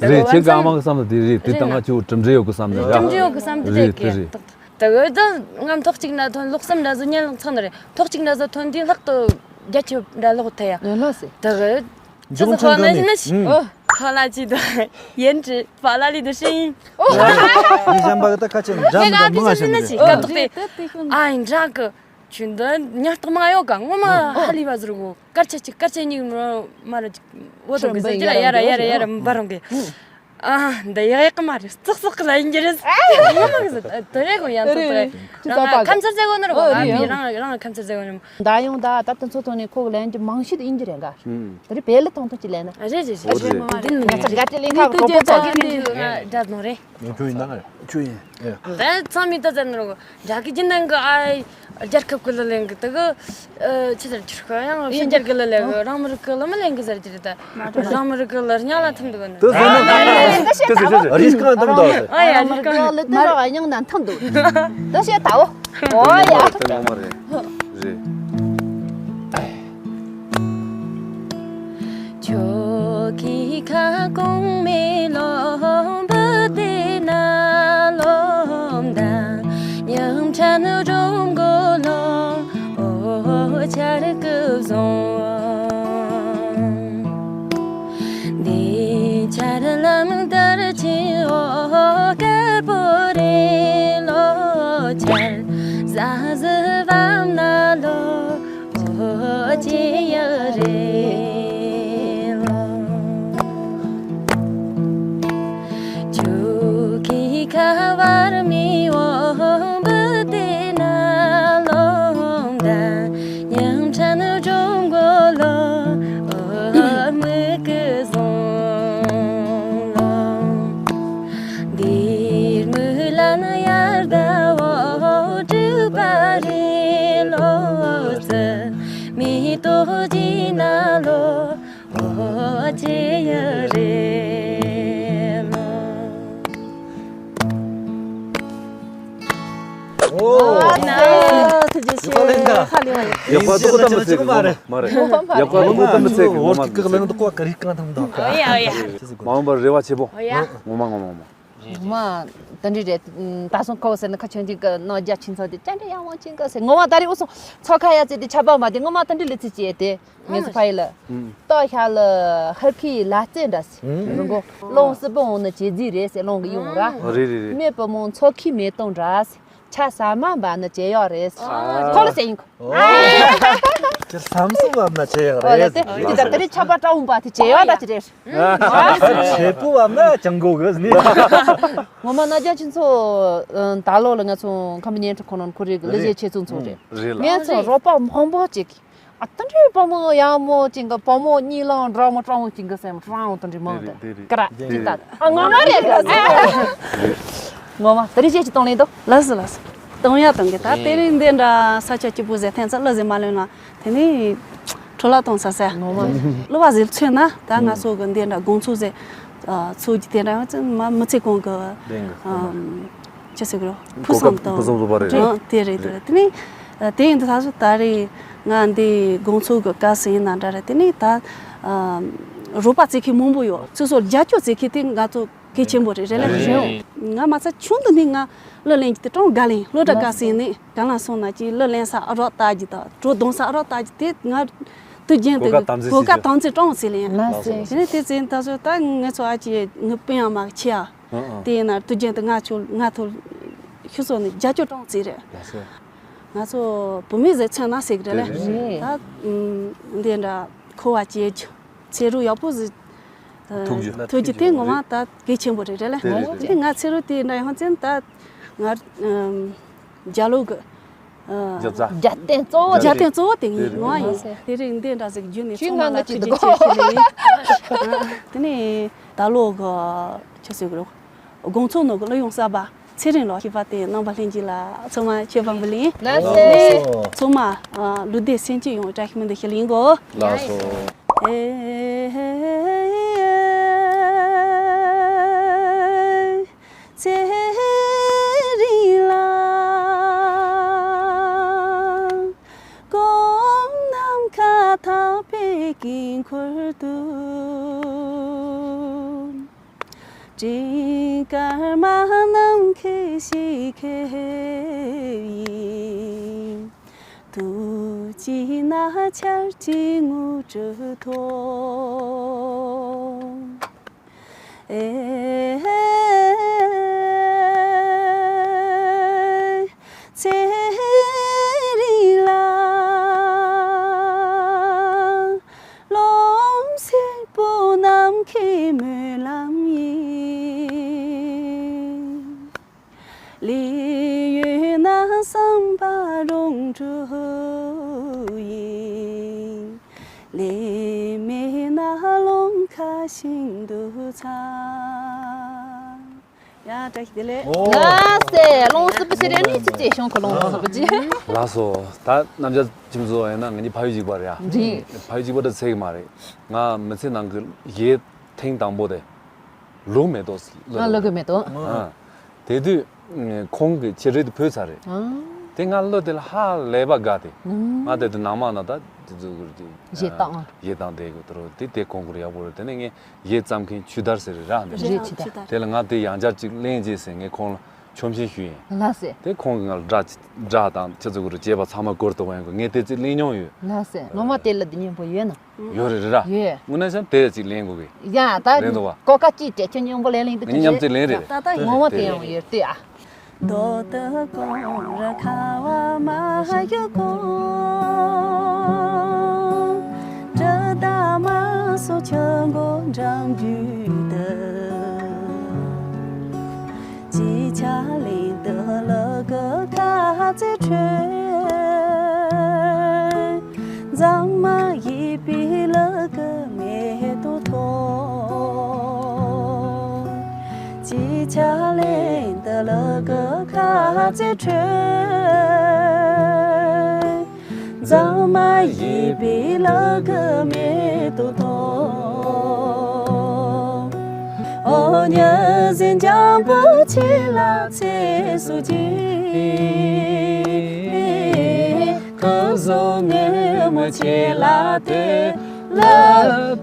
རེད། ཁྱེད་ཀྱི་ཨ་མ་གི་བསམ་བློ་དེ་རེད། དེ་ལྟ་ང་ཁྱོད་གྲུབ་འབྲས་ཡོད་གི་བསམ་ནས། རེད། གྲུབ་འབྲས་ཡོད་གི་བསམ་དེ་རེད། རེད་གི། དེ་རེད། ད་གི་ད་ང་ཐོག་གཅིག་ན་ཐོན། ལོག་གསུམ་འདྲ་བཟོ། ཉན་ལོག་ཚང་ནི་རེད། ཐོག་གཅིག་འདྲ་བཟོ་ཐོན་དུས་ལྷག་ཏུ་རྒྱ་ཆེ་འདྲ་ལོག་ཐལ་ཡ། ཡོད་ལ་སི། ད་གི་ཅི་ཟེར་ཁོ་ན་ཞིག་ན་ཞིག་ཨོ། ཁོ་ལ་ཅི་ད་ཡིན་ཅི་ཕ་ལ་ལི་ད་ཤི་ཡིན། ཡིན་གཞན་པ་གི་ད་ཁ་ཆེ་འདྲ་ཁྱེད་འདྲ་ཀ་མི་ང་ཞིག་ན་ཞིག་ཀ་ཐོག་དེ། ཨ་ཡིན་འདྲ་གི། ཁྱོད་འདི་ཉར་ཐག་མ་ཡོད་ག་ངོ་མ་ཧ་ལི་བ་ཟེར་གོ། དཀར་ཆ་གཅིག་དཀར་ཆ་གཉིས་མ་ར་ཅིག་འོ་དང་གི་ཟེར་གྱི་ལ་ཡ་ར་ཡ་ར་ཡ་ར་འབར་རུང་གི། ཨ་འདི་ཡག་ཡག་གི་མ་རེད། ཙག་ཙག་གི་ལ་ཡིན་གྱི་རེད། ངོ་མ་གི་ཟེར་དེ་རེད་གོ། ཡང་ཙག་ཙག་རེད། རང་ཁམས་ཚར་ཟེར་གོ་ནི་རེད་གོ། ཨ་མི་རང་རང་ཁམས་ཚར་ཟེར་གོ་ནི། ད་ཡོང་ད་ད་དུང་ཚོ་ཐོག་ནས་ཁོ་གི་ལན་གྱི་མང་ཤོས་དེ་ཡིན་གྱི་རེད་ག་དེ་རེད། བེ་ལི་ཐོང་ཐོང་ཅི་ལན་ན། རེད་རེད་རེད། ང་ཚོ་དགའ་སྤྲོ་ལེན་ཁ་གོ་པོ་ཚོགས་ཀྱི་མི་འདུག་ང་འདྲ་ནོ་རེད། ཁྱོད་ཡིན་ན་ང་ཁྱོད་ཡིན། ད་ཚང་མི་ད་ཟེར་ནོ་རེད་གོ། འདྲ་གི་རྒྱུན་ལྡན་གི་ཨ་རྒྱལ་ཁབ་གི་ལ་ལེན་གི་དེ་གི་ཨ་ཆི་ཟེར་གྱི་རེད་གོ། ཡང་ཕྱི་རྒྱལ་གི་ལ་ལེན་གི། རང་མི་རིགས་གི་ལ་མི་ལེན་གི་ཟེར་གྱི་རེད། ད་རང་མི་རིགས་གི་ལ་རྙིང་ལ་ཐིམ་འདུག་གི་ནི། དེ་ཟེར་ན་རིས་ཀ་འདི་མདོག་ཟེར། ཨ་ཡ་རིས་ཀ་ལི་ཏི་ར་བ་རྙིང་ན་ཐིམ་འདུག་དེ་བཤད་ད་འོ། ཨོ་ཡ། དེ་ངོ་མ་རེད། རེད། ཁྱོད་ཀྱི་ཁ་སྐོང་མེ་ལོང་བུ་དེ་ན་ལོང་དང་ཉམ་ཆ་ནུ་རོང་གོ་ལོང་ཨོ་ཆར་ཀུ་བཟུང་འདི་ཆར་ལམ་དར་ཆེ་ཨོ་དཀར་པོ་རེ་ལོ་ཆར་ཟ་ཟི་བམ་ན་ལོ། ཨོ་ཅི་ཡ་རེ་ལོ། མེ་ཏོག་གི་ནང་ལོ་འོ་ཅི་ཡ་རེ་མོ། ཨོ། ཐུགས་རྗེ་ཆེ། ཡག་པ་ལེན་ད། ཧ་ལས་པ་ཡིན། ཡག་པ་ཏོག་ཙམ་མི་ཚེ་གི་ངོ་མ་མ་རེད། ཡག་པ་ཏོག་ཙམ་མི་ཚེ་གི་ངོ་མ་མི་ཚེ་གི། ཨོ་ཡ་ཨོ་ཡ། མ་འོངས་པར་རེ་བ་ཆེ་པོ། ཨོ་ཡ། ངོ་མ་ངོ་མ་ངོ་མ། ངོ་མ་དེ་འདྲ་རེད། ད་སོང་ཁོ་ཟེར་ན་ཁ་ཆུང་ཆུང་གི་ནང་རྒྱ་ཆེན་ཚོ་དེ་ཅན་འདྲ་ཡག་མོ་ཅན་གི་ཟེར། ངོ་མ་ད་རེས་འུ་སོང་ཚོ་ཁ་ཡ་ཚེ་དེ་ཆ་པ་མ་དེ་ངོ་མ་དེ་འདྲ་ལི་ཚི་ཅེ་དེ། ངེད་ཚོ་ཕ་ཡི་ལ། ལྟོ་ཤ་ལ་ཧར་ཁི་ལ་རྩེ་འདྲ་སི། རུང་གོ་ལོང་སི་པོ་འོང་ན་ཅེ་ཛི་རེད་ཟེར་ལོང་གི་ཡོང་ར། རེད་རེད་རེད། མེ་པོ་མོང་ཚོ་ཁི་མེ་ཏོང་འདྲ་སི། ཆ་ས་མ་འབའ་ན་ཅེ་ཡོག་རེད་སི། ཁོ་ལ་ཟེར་ཡིན་གོ། ཨོ། ཁྱེད་བསམ་སུ་བབ་ན་ཆེ་ཡག་ཨོ་ལ་རེད། དེ་དེ་ད་དེ་རིང་ཆ་པ་ཀྲ་འོང་པ་དེ་ཇེ་ཡོག་ད་ཅི་རེད། ཆེ་པོ་བབ་ན་ཅང་གོ་གི་ནི། ངོ་མ་ན་རྒྱ་ཆེན་ཚོ་ད་ལོ་ལ་ང་ཚོ་ཁམས་ཉན་ཁྲི་ཁོ་ནང་ཁོ་རེ་གི་ལི་ཇེ་ཆེ་ཚུན་ཚོ་རེད། རེད་ལ། ངས་ཚོ་རོགས་པ་མང་པོ་ཅིག་ཨ་ད་འདྲའི་བུ་མོ་ཡག་མོ་ཅིག་གི་བུ་མོ་གཉིས་ལང་འདྲ་མོ་ཀྲ་འོང་ཅིག་གི་སེམས་ཀྲ་འོང་ད་འདྲའི་མང་དེ་རེད་རེད། ཀ་ར་ཅི་ད་ཨ་ངོ་མ་རེད་གི། ངོ་མ་ད་རེ་ཅེ་ཅི་གཏོང་ལེན་དོ། ལགས་སོ་ལགས་སོ། གཏོང་ཡ་གཏོང་གི་ད་དེ་རིང་འདི་འདྲ་ས་ཆ་སྐྱིད་པོ་ཟེར་ཐན་ཚ་གླུ་ཟེར་མ་ལོན་ལ་དེ་ནི་འཕྲོ་བརླག་གཏོང་ས་ཟེར། ངོ་མ་གླུ་བ་ཟེར་མཚོན་ན་ད་ང་ཚོ་གི་འདི་འདྲ་དགོང་ཚོགས་ཟེར་ཚོགས་ཀྱི་དེ་འདྲ་ཡང་ཅི་མ་མི་ཚེ་གང་གི་ལྡན་གི་ཅི་ཟེར་གི་རོ་ཕུགས་བསམ་དང་ཕུགས་བསམ་བཟོ་བ་རེད། ཨ་དེ་རེད་དེ་རེད། དེ་ནི་དེ་ཡིན་དུས་ད་གཟོད་ད་རེས་ང་འདི་དགོང་ཚོགས་གི་སྐབས་སུ་ཡིན་ན་འདྲ་རེད། དེ་ནི་ད་རོགས་པ་བྱེད་མཁན་མང་པོ་ཡོད། སོ་སོར་རྒྱབ་སྐྱོར་བྱེད་མཁན་དེ་ང་ཚོ་གལ་ཆེན་པོ་རེད་རེད་ལ། རེད། ང་མ་ཚད་ཆུང་དུ་ནས་ང་གླུ་ལེན་གྱི་དེ་ཀྲང་དགའ་ལེན་སློབ་གྲྭ་སྐབས་སུ་ནས་ག་ལ་སོང་ན་ཅིག་གླུ་ལེན་ས་ཨ་རོག་ལྟ་རྒྱུ་དང་བྲོ་གདོང་ས་ཨ་རོག་ལྟ་རྒྱུ་དེ་ང་དུས་རྒྱུན་དུ་གོ་སྐབས་དམ་འཛིན་གོ་སྐབས་དམ་འཛིན་ཀྲང་ཟེར་ལེན། ལགས་སོ། དེ་ནས་དེ་ཚེ་ད་གཟོད་ད་ངས་ཚོ་ཨ་ཅེ་ངའི་དཔོན་ཡང་མ་ཆེ་ཨ། ཨ་ཨ། དེ་ཡིན་ན་དུས་རྒྱུན་དུ་ང་ཚོ་ང་ཚོ་ཤུ་སོ་ནས་རྒྱབ་སྐྱོར་ཀྲང་ཟེར་རེད། ལགས་སོ། ང་ཚོ་བུད་མེད་ཟེར་མཚོན་ན་ཟེར་གི་རེད་ལ། རེད་རེད། ད་འདི་འདྲ་ཁོ་བ་ཅེ་ཅེ། ཚེ་རུ་ཡག་པོ་ཟིག་ཐུག་རྒྱུ། ཐུག་རྒྱུ་དེ་ངོ་མ་ད་གལ་ཆེན་པོ་རེད་རེད་ལ། དེ་རེད་རེད། དེ་ང་ཚེ་རུ་དེ་འདྲ་ཡོང་ཙང་ད་ང་རྒྱ་ལོ་གི་རྒྱ་རྩ། རྒྱ་རྟེན་གཙོ་བོ་རྒྱ་རྟེན་གཙོ་བོ་དེ་ངའི་ངོ་མ་ཡིན། དེ་རིང་འདི་འདྲ་ཟིག་བརྒྱུད་ནས་ཚང་མ་ལ་ཐུགས་རྗེ་ཆེ་ཞུ་ལེ་ཡིན། དེ་ནས་ད་ལོ་གི་ཆི་ཟེར་གི་རེད། དགོང་ཚོགས་ནང་གི་གླུ་དབྱངས་གསར་པ་ཚེ་རིང་ལགས་ཞུས་པ་དེ་རྣམ་པ་ལྷན་རྒྱས་ལ་ཚང་མ་མཆོད་པ་འབུལ་ཡིན། ལགས་སོ། ཚང་མ་ལུས་བདེ་སེམས་སྐྱིད་ཡོང་བའི་བཀྲ་ཤིས་སྨོན་འདུན་ཞུ་ལེ་ཡིན་གོ། ལགས་སོ། ཨེ་ཚེ་རིང་ལགས། སྐོམ་ནམ་མཁའ་ཐག་པའི་དཀྱིལ་འཁོར་དུ། སྤྲིན་དཀར་མ་ནམ་མཁའི་ཞིང་ཁའི་དབྱིངས། དུས་གཅིག་ན་ཆར་གྱི་ངོ་སྤྲོད་ཐོག་ཨེ་ཚེ་རིང་ལགས། རློམ་སེར་པོ་ནམ་མཁའི་སྨོན་ལམ་ཡིན། ལས་ཡོད་ན་བསམ་པ་རང་གྲོལ་ཡིན། ལས་མེད་ན་རླུང་ཁ་བཞིན་དུ་ཚ། ཡ་བཀྲ་ཤིས་བདེ་ལེགས། ཨོ། ལགས་སེ་ལོང་སི་པི་སི་རེ་ནི་ཅི་ཅི་ཤོང་ཁ་ལོང་སི་པི་ཅི། ལགས་སོ། ད་རྣམ་རྒྱལ་ཁྱིམ་ཚོ་ཡིན་ན་ང་གཉིས་ཕ་ཡུལ་གཅིག་པ་རེད་ཡ། རེད། ཕ་ཡུལ་གཅིག་པ་འདྲ་ཚད་ཀྱི་མ་རེད། ང་མི་ཚེ་ནང་གི་ཡས་ཐེངས་དང་པོ་དེ་ལུག་མེ་ཏོག་ལ། ང་ལུག་གི་མེ་ཏོག་ཨ། དེ་དུས་ཁོང་གི་ཆེད་རེད་དུ་ཕུལ་ཚར་རེད། ཨང་། དེ་ང་བློ་དེ་ལ་ཧ་ལས་པ་དགའ་སྟེ། ང་དེ་དུས་ནང་མ་ན་ད་དེ་ཚོ་གི་རེད་དེ། གཞས་བཏང་། གཞས་བཏང་དེ་གི་དུ་རོ་དེ་དེ་ཁོང་གི་ཡག་པོ་རེད། དེ་ནས་ངས་གཞས་བརྩམས་མཁན་ཆུ་དར་ཟེར་རེད་ར་འདི། རེད་ཆུ་དར། དེ་ལ་ང་དེ་ཡང་བསྐྱར་ཅིག་ལེན་རྗེས་ཟེར་ངས་ཁོང་ལ་ཆོམ་ཤེས་ཞུས་ཡིན། ལགས་སེ། དེ་ཁོང་གི་ང་ལ་སྒྲ་སྒྲ་དང་ཆི་ཚོ་གི་རུ་བྱས་པ་ཚང་མ་སྐོར་དུ་བ་ཡོང་གི་ངས་དེ་ཚོ་ལེན་མྱོང་ཡོད། ལགས་སེ། ངོ་མ་དེ་ལ་འདི་སྙན་པོ་ཡོད་ན། ཡོད་རེད་ར། ཡོད། དངོས་གནས་བྱས་ན་དེ་ཅིག་ལེན་དགོས་གི། ཡ་ད་ལེན་འདུག་བ། གོ་སྐབས་ཅིག་སྤྲད་ཁྱོད་སྙིང་པོ་ལེན་ལེན་དུ་ངས་མཉམ་ཅིག་ལེན་རེད། ད་ད་ངོ་མ་དེ་ཡང་ཡོད་དེ་ཨ། རྡོ་ཏི་ཀོང་ར་ཁ་བ་མ་ཡུ་ཀོང་། གྲི་ད་མ་སོ་ཆུ་མགོ་འགྲམ་རྒྱུད་དུ། ཅི་ཆ་ལེན་དུ་ལུ་གུ་ཁ་ཚེ་ཁྲོད། མཛངས་མ་ཡིད་པའི་ལུ་གུ་མེ་ཏོག་ཐོག་ཅི་ཆ་ལེན་དུ་ལུ་གུ་ཁ་ཚེ་ཁྲོད། གཙང་མ་ཡིད་པའི་ལག་གི་མེ་ཏོག་ཐོག་འོ་ཉི་ཟེར་འཇམ་པོ་ཆེ་ལ་ཚེ་སྲོག་གཅིག་ཁོ་བཟང་ངུ་མོ་ཆེ་ལ་དེ་ལ་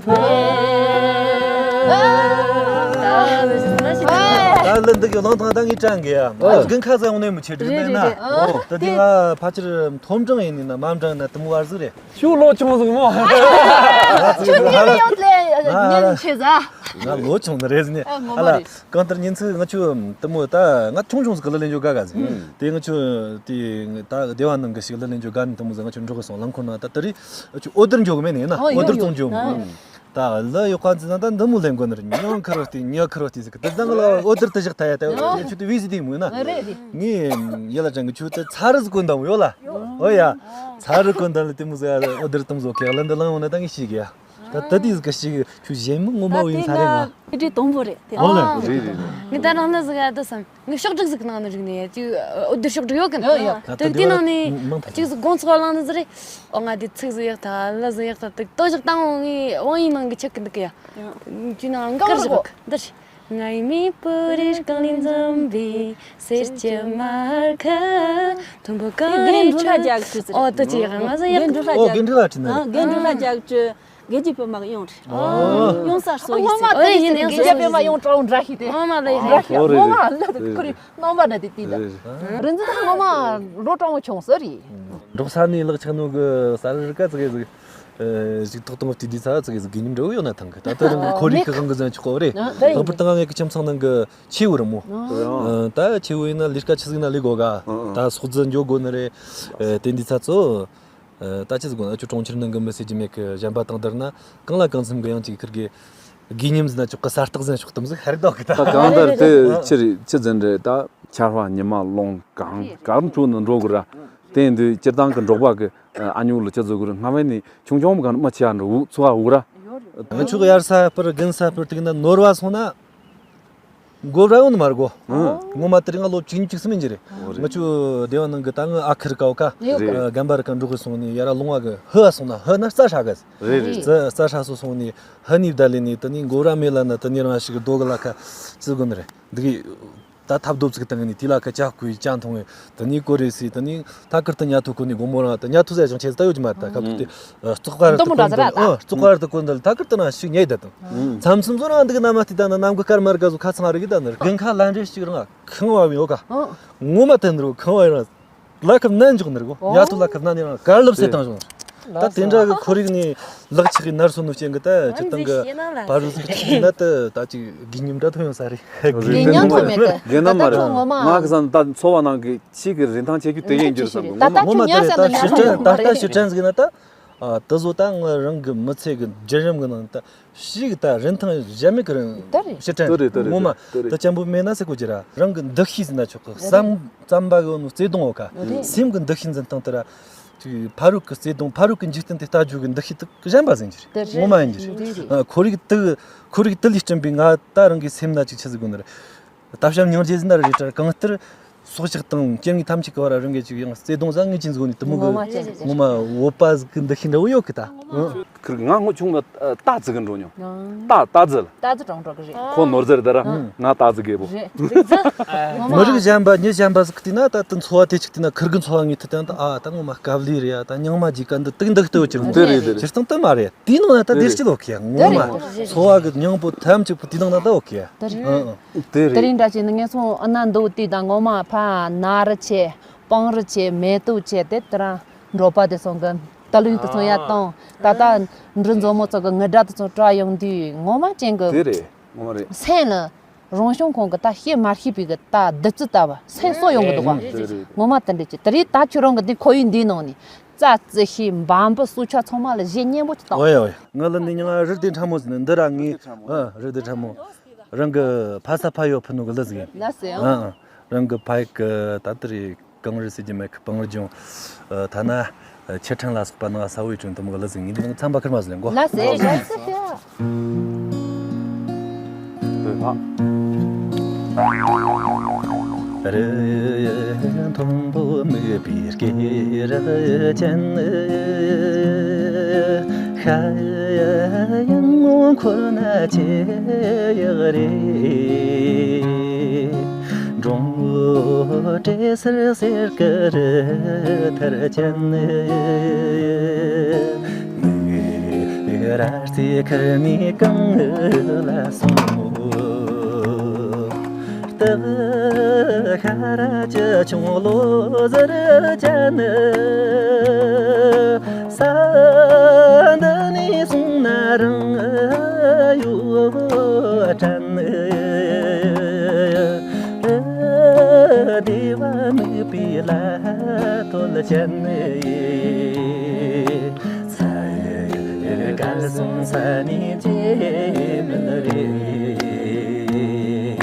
ཕུལ། ད་ལ་འདི་གི་ལང་ཐང་ད་ངས་དྲན་གི་ཡ། ཨ་དགུན་ཁ་ཟ་ཡོང་ནས་མི་ཆེ་འགྲིག་ནས་ན། རེད་རེད། ཨོ་ད་འདི་ང་ཕལ་ཆེར་མཐོ་འབྲིང་ཡིན་ནི་ན་དམའ་འབྲིང་ན་དུམ་བར་ཟིག་རེད། ཁྱོད་ལོ་ཆུང་ཟིག་མོ། ཁྱོད་ཉན་ཡོད་ལེ་ཉན་ཆེ་ཟ། ང་ལོ་ཆུང་ནི་རེད་ཟིན་ནི། ཨ་ངོ་མ་ཨ་ལ་རེད། གང་ལྟར་ཉིན་ཚིག་ང་ཆུ་དུ་མོ་ད་ང་ཆུང་ཆུང་ཟིག་གི་ལ་ལེན་འཇོག་དགའ་དགའ་ཟིག་དེ་ང་ཆུ་དེ་ད་སྡེ་བ་ནང་གི་ཞིག་ལ་ལེན་འཇོག་དགའ་ནི་དུ་མོ་ཟིག་ང་ཆུ་འགྲོ་གི་སོང་ལང་ཁོ་ན་ད་ད་རེད་ཆུ་འོ་དེར་འཇོག་གི་མེད་ནི་ཡིན་ན། ཨོ་འོ་དེར་ཡོད་ཙོང་ཡོད། འཇོག་མོ། ད་ལ་ཡོད་ཁ་ཟིན་ན་ད་འདི་མོ་ལེན་དགོ་ནི་རེད། ཉང་ཁར་བ་སྟེ་ཉ་ཁར་བ་སྟེ་ཟིག་གི་དེ་ད་ང་ལ་འོ་དེར་དུ་བཞག་ཐ་ཡ་ད་ཆུ་དུ་བི་ཟི་དེ་མོ་ཡིན་ན། རེད་རེད། ངས་ཡ་ལ་ཅང་གི་ཆུ་དུ་ཚ་རུ་ཟིག་གོན་དམ་ཡོད་ལ། ཨོ་ཡ། ཚ་རུ་གོན་དམ་ལ་དེ་མོ་ཟིག་འོ་དེར་དུ་མོ་ཟོ་ཁེ་ལ་འདི་ལང་འོ་ན་ད་ངས་ཤེས་གི་ཡ། ད་ད་དེ་ཟིག་གི་ཤེས་གི་ཆུ་གཞན་མི་ངོ་མ་བོ་ཡིན་ས་རེད་ང་། ད་དེ་ང་དེ་དོན་པོ་རེད་དེ། ཨོ་ལ། རེད་རེད་རེད། ངས་ད་རང་ན་ཟིག་ཡ་ད་བསམ། ངས་ཤོག་སྒྲིག་ཟིག་ནང་ནས་རིག་ནས་ཡ་ཅིག་འོ་དེ་ཤོག་སྒྲིག་ཡོད་གི་ན། ཡོད་ཡོད། ད་དེ་དེ་ནང་ནས་མང་ཐག་ཅིག་ཟིག་དགོང་ཚོགས་བླངས་ནི་ཟིག་རེད། ཨོ་ང་དེ་ཚིག་ཟིག་ཡག་ཐལ་ལ་ཟིག་ཡག་ཐལ་དེ་ཏོ་ཞིག་བཏང་འོང་ངས་དབང་ཡིན་ནང་གི་ཆེད་གི་འདུག་གི་ཡ། ཡང་། ཅི་ནང་གར་ཞིག་འདིར། ང་ཡི་མིག་པུ་རིར་རྐང་ལས་འཛོམས་པའི་གསེར་གྱི་མར་ཁ། མཐོན་པོ་གང་ཡིན་ཁྲོད། ཨོ་དེ་ཅི་ཡག་ང་ཟིག་ཡག་ཐལ། ཨོ་དགེ་འབྲུ་ལ་ཁྲིད་ན། དགེ་འབྲུ་ལ་ཇག་ཅུ། དགེ་རྒྱས་པད་མ་གི་ཡོང་རེད། ཨོ། ཡོང་ས་སོ་ཡིན་ཟེར། ཨོ་ཡིན་ཡིན། དགེ་རྒྱས་པད་མ་ཡོང་གྲོགས་འདྲ་ཞིག་དེ། ཨོ་མ་ལ་ཡིན། འདྲ་ཞིག་ཨོ་རེད། ངོ་མ་ལ་དེ་ཁོ་རེ་རྣམ་པ་འདྲ་དེ་དེ་ད། རེད། རིན་འཛིན་ངོ་མ་ལོ་གྲངས་མང་ཆུང་ཟེར་རེད། འབྲོག་ས་ནས་ལག་ཆགས་ནོ་གི་ས་རི་རི་ཀ་ཙི་གེ་ཟིག་ཞིག་ཐོག་དང་དེ་དུས་ས་ཙི་གེ་ཟིག་དགེ་ཉམས་འདྲ་བོ་ཡོད་ན་ཐང་གི། ད་ལྟ་རང་གི་ཁོར་ཡུག་གི་དབང་གིས་ཟིག་ཆོག་གོ་རེད། ལྷག་པར་དུ་ང་ངེད་ཀྱི་ཁྱིམ་ཚང་ནང་གི་ཆེ་བོ་རེད་མོ། ད་ཆེ་བོ་ཡིན་ན་ལས་ཀ་ཆི་ཟིག་ན་ལས་དགོ་ག་ད་སོག་རྫི་འཇོག་དགོ་ནི་རེད། དེ་འདི་ཚ་ཚོ། ད་ཅི་ཟིག་དགོ་ན་ཁྱོད་གྲོང་ཁྱེར་ནང་གི་མི་ཟེར་རྒྱུ་མེད་གི། གཞན་པ་དང་བསྡུར་ན་གང་ལ་གང་འཚམ་གི་ཡང་ཅིག་ཁིར་གི་དགེ་ཉམས་ཟིན་ན་ཆོག་གི། གསར་རྟགས་ཟིན་ཆོག་གཏམ་ཟིག་ཧར་དོག་གི་ད། ད་གང་ལྟར་དེ་ཆི་རེད་ཆི་ཟིན་རེད། ད་ཆར་པ་ཉི་མ་རླུང་གང་གང་འཕྲོ་ནི་འགྲོ་དགོས་ར། དེ་འདི་སྤྱིར་བཏང་གི་འབྲོག་པ་གི་ཨ་ཉོ་ལ་ཅི་བཟོ་དགོས་ར། སྔ་མ་ནས་ཆུང་ཆུང་གང་མ་ཆེ་ཡ་འགྲོ་འུ་ཚོ་ཨ་འུ་ར། ང་ཆོག་གི་ཡར་ས་སྤར་དགུན་ས་སྤར་དུས་ན་ནོར་བ་སོང་ན། མགོ་ར་ཡོང་ནི་མ་རེད་གོ། ཨང་། ངོ་མ་དེ་རིང་ང་ལོ་བཅུ་གཉིས་བཅུ་གསུམ་ཡིན་གྱི་རེད། ཨོ་རེད། ང་ཆོ་སྡེ་བ་ནང་གི་ད་ང་ཨ་ཁུ་རི་ཀའོ་ཀ་རེད། རེད། རྒན་པ་རི་ཀ་འབྲོག་གི་སོང་ནས་ཡར་ལུང་བ་གི་ཧི་བ་སོང་ན་ཧི་ན་རྩྭ་ཧྲ་གི། རེད་རེད། རྩྭ་རྩྭ་ཧྲ་སོ་སོང་ནས་ཧི་ནས་བསྡད་ལས་ནས་དེ་ནས་མགོ་ར་མེད་ལ་ན་དེ་ནས་རང་ཞིག་རྡོ་གི་ལ་ཁ་ཙི་དགོ་ནི་རེད། འདི་གི་ད་ཐབ་རྡོ་ཙིག་བཏང་ནས་དེ་ལ་ཁ་ཇ་བསྐོལ་ཇ་འཐུང་བས་དེ་ནས་ཀོ་རེ་སི་དེ་ནས་ཐ་ཀིར་དུ་ཉལ་ཐུག་གོ་ནས་དགོང་མོ་རང་དེ་ཉལ་ཐུག་ཟ་ཅང་ཆེ་ད་ཡོད་ཀྱི་མ་རེད། ད་སྐབས་དེ་བཙོག་པ་ར་དུ་གོན་འདི་ལ་ཨ་བཙོག་པ་ར་དུ་གོན་འདི་ལ་ཐ་ཀིར་དུ་ན་ཞིག་ཉལ་ད་དང་། མཚམས་མཚམས་སུ་རང་འདི་གི་ནམ་མ་དེ་ད་ན་ནམ་གི་སྐར་མར་ག་ཟུ་ཁ་ཚང་རི་གི་ད་ནི་རྒན་ཁ་ལ་འདྲེ་ཞིག་རང་ཁང་བ་ཡོད་ག་ངོ་མ་དེ་ནི་རུ་ཁང་བ་རང་ལ་ཁབ་ནན་འཇོག་ནི་རུ་ཡ་ཐུ་ལ་ཁབ་ན་ནི་རང་གར་ལབ་སེ་བཏང་བྱུང་། ད་དེ་འདྲ་གི་ཁོར་ཡུག་ནས་ལག་ཆགས་ཀྱི་ནར་སོན་ནོ་ཅན་གི་ད་ཅི་སྟེང་གི་བར་རུ་ཟིག་ཅིག་ཡིན་ན་ད་ད་ཅིག་དགེ་ཉམས་འདྲ་ཐོན་ཡོང་ས་རེད། དགེ་ཉམས་ཐོན་མེད་གི། དགེ་ཉམས་མ་རེད། ང་གི་བསམ་ད་འཚོ་བ་ནང་གི་ཕྱིས་ཀྱི་རིན་ཐང་ཆེ་རྒྱུ་དེ་ཡིན་རྒྱུ་བསམ་གི། ད་ད་ངོ་མ་ཁྱོད་ཉལ་ད་ས་ནས་ཞི་ཉལ་ཐུབ་ཁྲན་ད་ད་ཞི་ཁྲན་ཟིག་ན་ད་ཨ་དེ་བཟོ་ད་ང་རང་གི་མི་ཚེ་གི་བརྒྱུད་རིམ་གི་ནང་ད་ཞིག་ད་རིན་ཐང་གཞན་མེད་གི་རིན་ད་རེད། ཞི་ཁྲན་དེ་རེད་དེ་རེད་ངོ་མ་དེ་རེད། ད་ཅན་པོ་མེད་ན་ཟེར་གོ་རྒྱུ་ར་རང་གི་འདུ་ཤེས་ཟིན་ན་ཆོག་གི། བསམ་བསམ་པ་གི་ནོ་བརྩེ་དུང་འོ་ཀ་རེད། སེམས་གི་འདུ་ཤེས་འཛིན་སྟངས་དེ་ར་ཅིག་ཕ་རོལ་གི་བརྩེ་དུང་ཕ་རོལ་གི་འཇིག་རྟེན་དེ་ལྟ་རྒྱུ་གི་འདུ་ཤེས་དེ་གཞན་པ་ཟིན་གྱི་རེད། དེ་རེད། ངོ་མ་ཡིན་གྱི་རེད། རེད་རེད། ཨ་ཁོར་ཡུག་དེ་ཁོར་ཡུག་དེ་ལས་བསྐྲུན་པའི་ང་ད་རང་གི་སེམས་ན་ཅིག་ཆི་ཟིག་དགོས་ནི་རེད། ད་བྱམས་སྙིང་རྗེ་ཟིན་ན་རེད་དྲ་གང་ལྟར་སྲོག་ཆགས་དང་སྐྱེ་དངོས་ཐམས་ཅད་ཀྱི་བར་རང་གི་ཅིག་ཡང་བརྩེ་དུང་ཟ་ངེས་ཅན་ཟིག་ནི་དེ་མོ་གི་ངོ་མ་ཅན་ཟིག་ངོ་མ་བོད་པ་ཟིག་གི་འདུ་ཤེས་འདྲ་བོ་ཡོད་གི་ད། ཁིར་ང་སྔོ་ཆུང་ལ་རྟ་བརྩི་གི་འགྲོ་མྱོང་། ཨང་། རྟ་རྟ་རྫི་ལ། རྟ་རྫི་གྲོང་ཁྱེར་གི་རེད། ཁོ་ནོར་རྫི་རེད་ད་ར། ཨང་། ང་རྟ་རྫི་རྒད་པོ། རེད། རིག་རྫི། ངོ་མ། མི་རིགས་གཞན་པ་མྱི་གཞན་པ་ཟིག་བལྟས་ན་ད་དུ་འཚོ་བ་དེ་ཅིག་བལྟས་ན་ཁིར་གི་འཚོ་བ་ངོས་ཐད་དང་ད་ཨ་ད་ངོ་མ་དཀའ་ལས་རེད་ཡ། ད་སྙིང་མ་ཇི་ག་འདི་དུག་འདུག་ལྟོས་ཀྱི་རེད། དེ་རེད་དེ་རེད། སྤྱིར་བཏང་དུ་མ་རེད། དེའི་ནང་ན་ད་དེ་རེད། དེར་སྐྱིད་ལོ་ཁེ་ངོ་མ་དེ་རེད། འཚོ་བ་གི་སྙིང་པོ་ཐམས་ཅད་པོ་དེའི་ནང་ན་ད་ཨོ་ཁེ། དེ་རེད། ཨང་ཨང་། དེ་དེ་རེད། རིང་འདྲ་བྱས་ནས་ངས་སོང་ཨ་ན་འདུག་དུས་དང་ངོ་མ་ཕ་ན་རུ་ཆེ་སྤང་རུ་ཆེ་མེ་ཏོག་ཆེ་དེ་དེ་རང་འབྲོག་པ་དེ་ཚོ་གི་ད་ལུས་དེ་ཚོ་ཡ་བཏང་ད་ལྟ་འབྲུ་མཛོ་མོ་ཚོ་གི་ངུ་སྒྲ་དེ་ཚོ་བྲ་ཡོང་དུས་ངོ་མ་ཅན་གི་དེ་རེད། ངོ་མ་རེད། སེམས་ལ་རང་བྱུང་ཁོང་གི་ད་ཤེས་མ་ཤེས་པའི་གི་ད་བདུད་རྩི་ལྟ་བུ་སེམས་གསོ་ཡོང་གི་འདུག་བ། དེ་རེད། ངོ་མ་དེ་འདྲ་ཅིག་དེ་རེད། ད་ཁྱོད་རང་གི་འདི་ཁོར་ཡུག་འདིའི་ནང་ནས་རྩྭ་རྩི་ཤིང་འབའ་འབུ་སྲོག་ཆགས་ཚང་མ་ལ་གཞས་སྙན་པོ་ཅིག་བཏང་། ཨོ་ཡ་ཨོ་ཡ། ང་ལ་ནི་ཉང་རི་དེ་ཕྲ་མོ་ཟིན་འདི་ར་ངའི་ཨ་རི་དེ་ཕྲ་མོ། རང་གི་ཕ་ས་ཕ་ཡོད་ཕུ་ནུ་གི་ལི་ཟིག་ཡིན། ལ་སེ་ཨང་། ཨ་ཨ། རང་གི་ཕ་ཡིག་གི་ད་ལྟ་རེད་གངས་རི་ཟེར་གྱི་མེད་གི་སྤང་རི་ལྗོངས། ཨ་ཐ་ན་ཆུ་ཕྲན་ལ་སོགས་པ་ནང་ས་བོའི་ཁྲོད་དུ་མོ་གི་ལི་ཟིག་ཡིན། འདི་ནང་ཚན་པ་ཁིར་མ་ཟིག་ལེན་གོ། ལ་སེ་ལ་སེ་ཕྱ། རི་མཐོན་པོ་མིག་པའི་སྐེད་རི་ཅན། ཁ་ཡང་ངོ་འཁོར་ན་ཆེ་ཡག་རེད། འབྲོང་བུ་བྲེ་སེར་སེར་གི་རི་ཐར་ཅན། མིག་ར་རྩེ་ཁར་ནས་གང་ལ་སོང་མོ། སྟག་ཤ་ར་ཅི་ཆུང་ལོ་ཟེར་ཅན། ས་འདི་ནས་སོང་ན་རང་ཡོད་དྲན། སྡེ་བ་མིག་པའི་ལ་ཐོལ་ཅན། ས་ཡི་གར་སོང་ས་ནས་ཅི་མིན་རེད།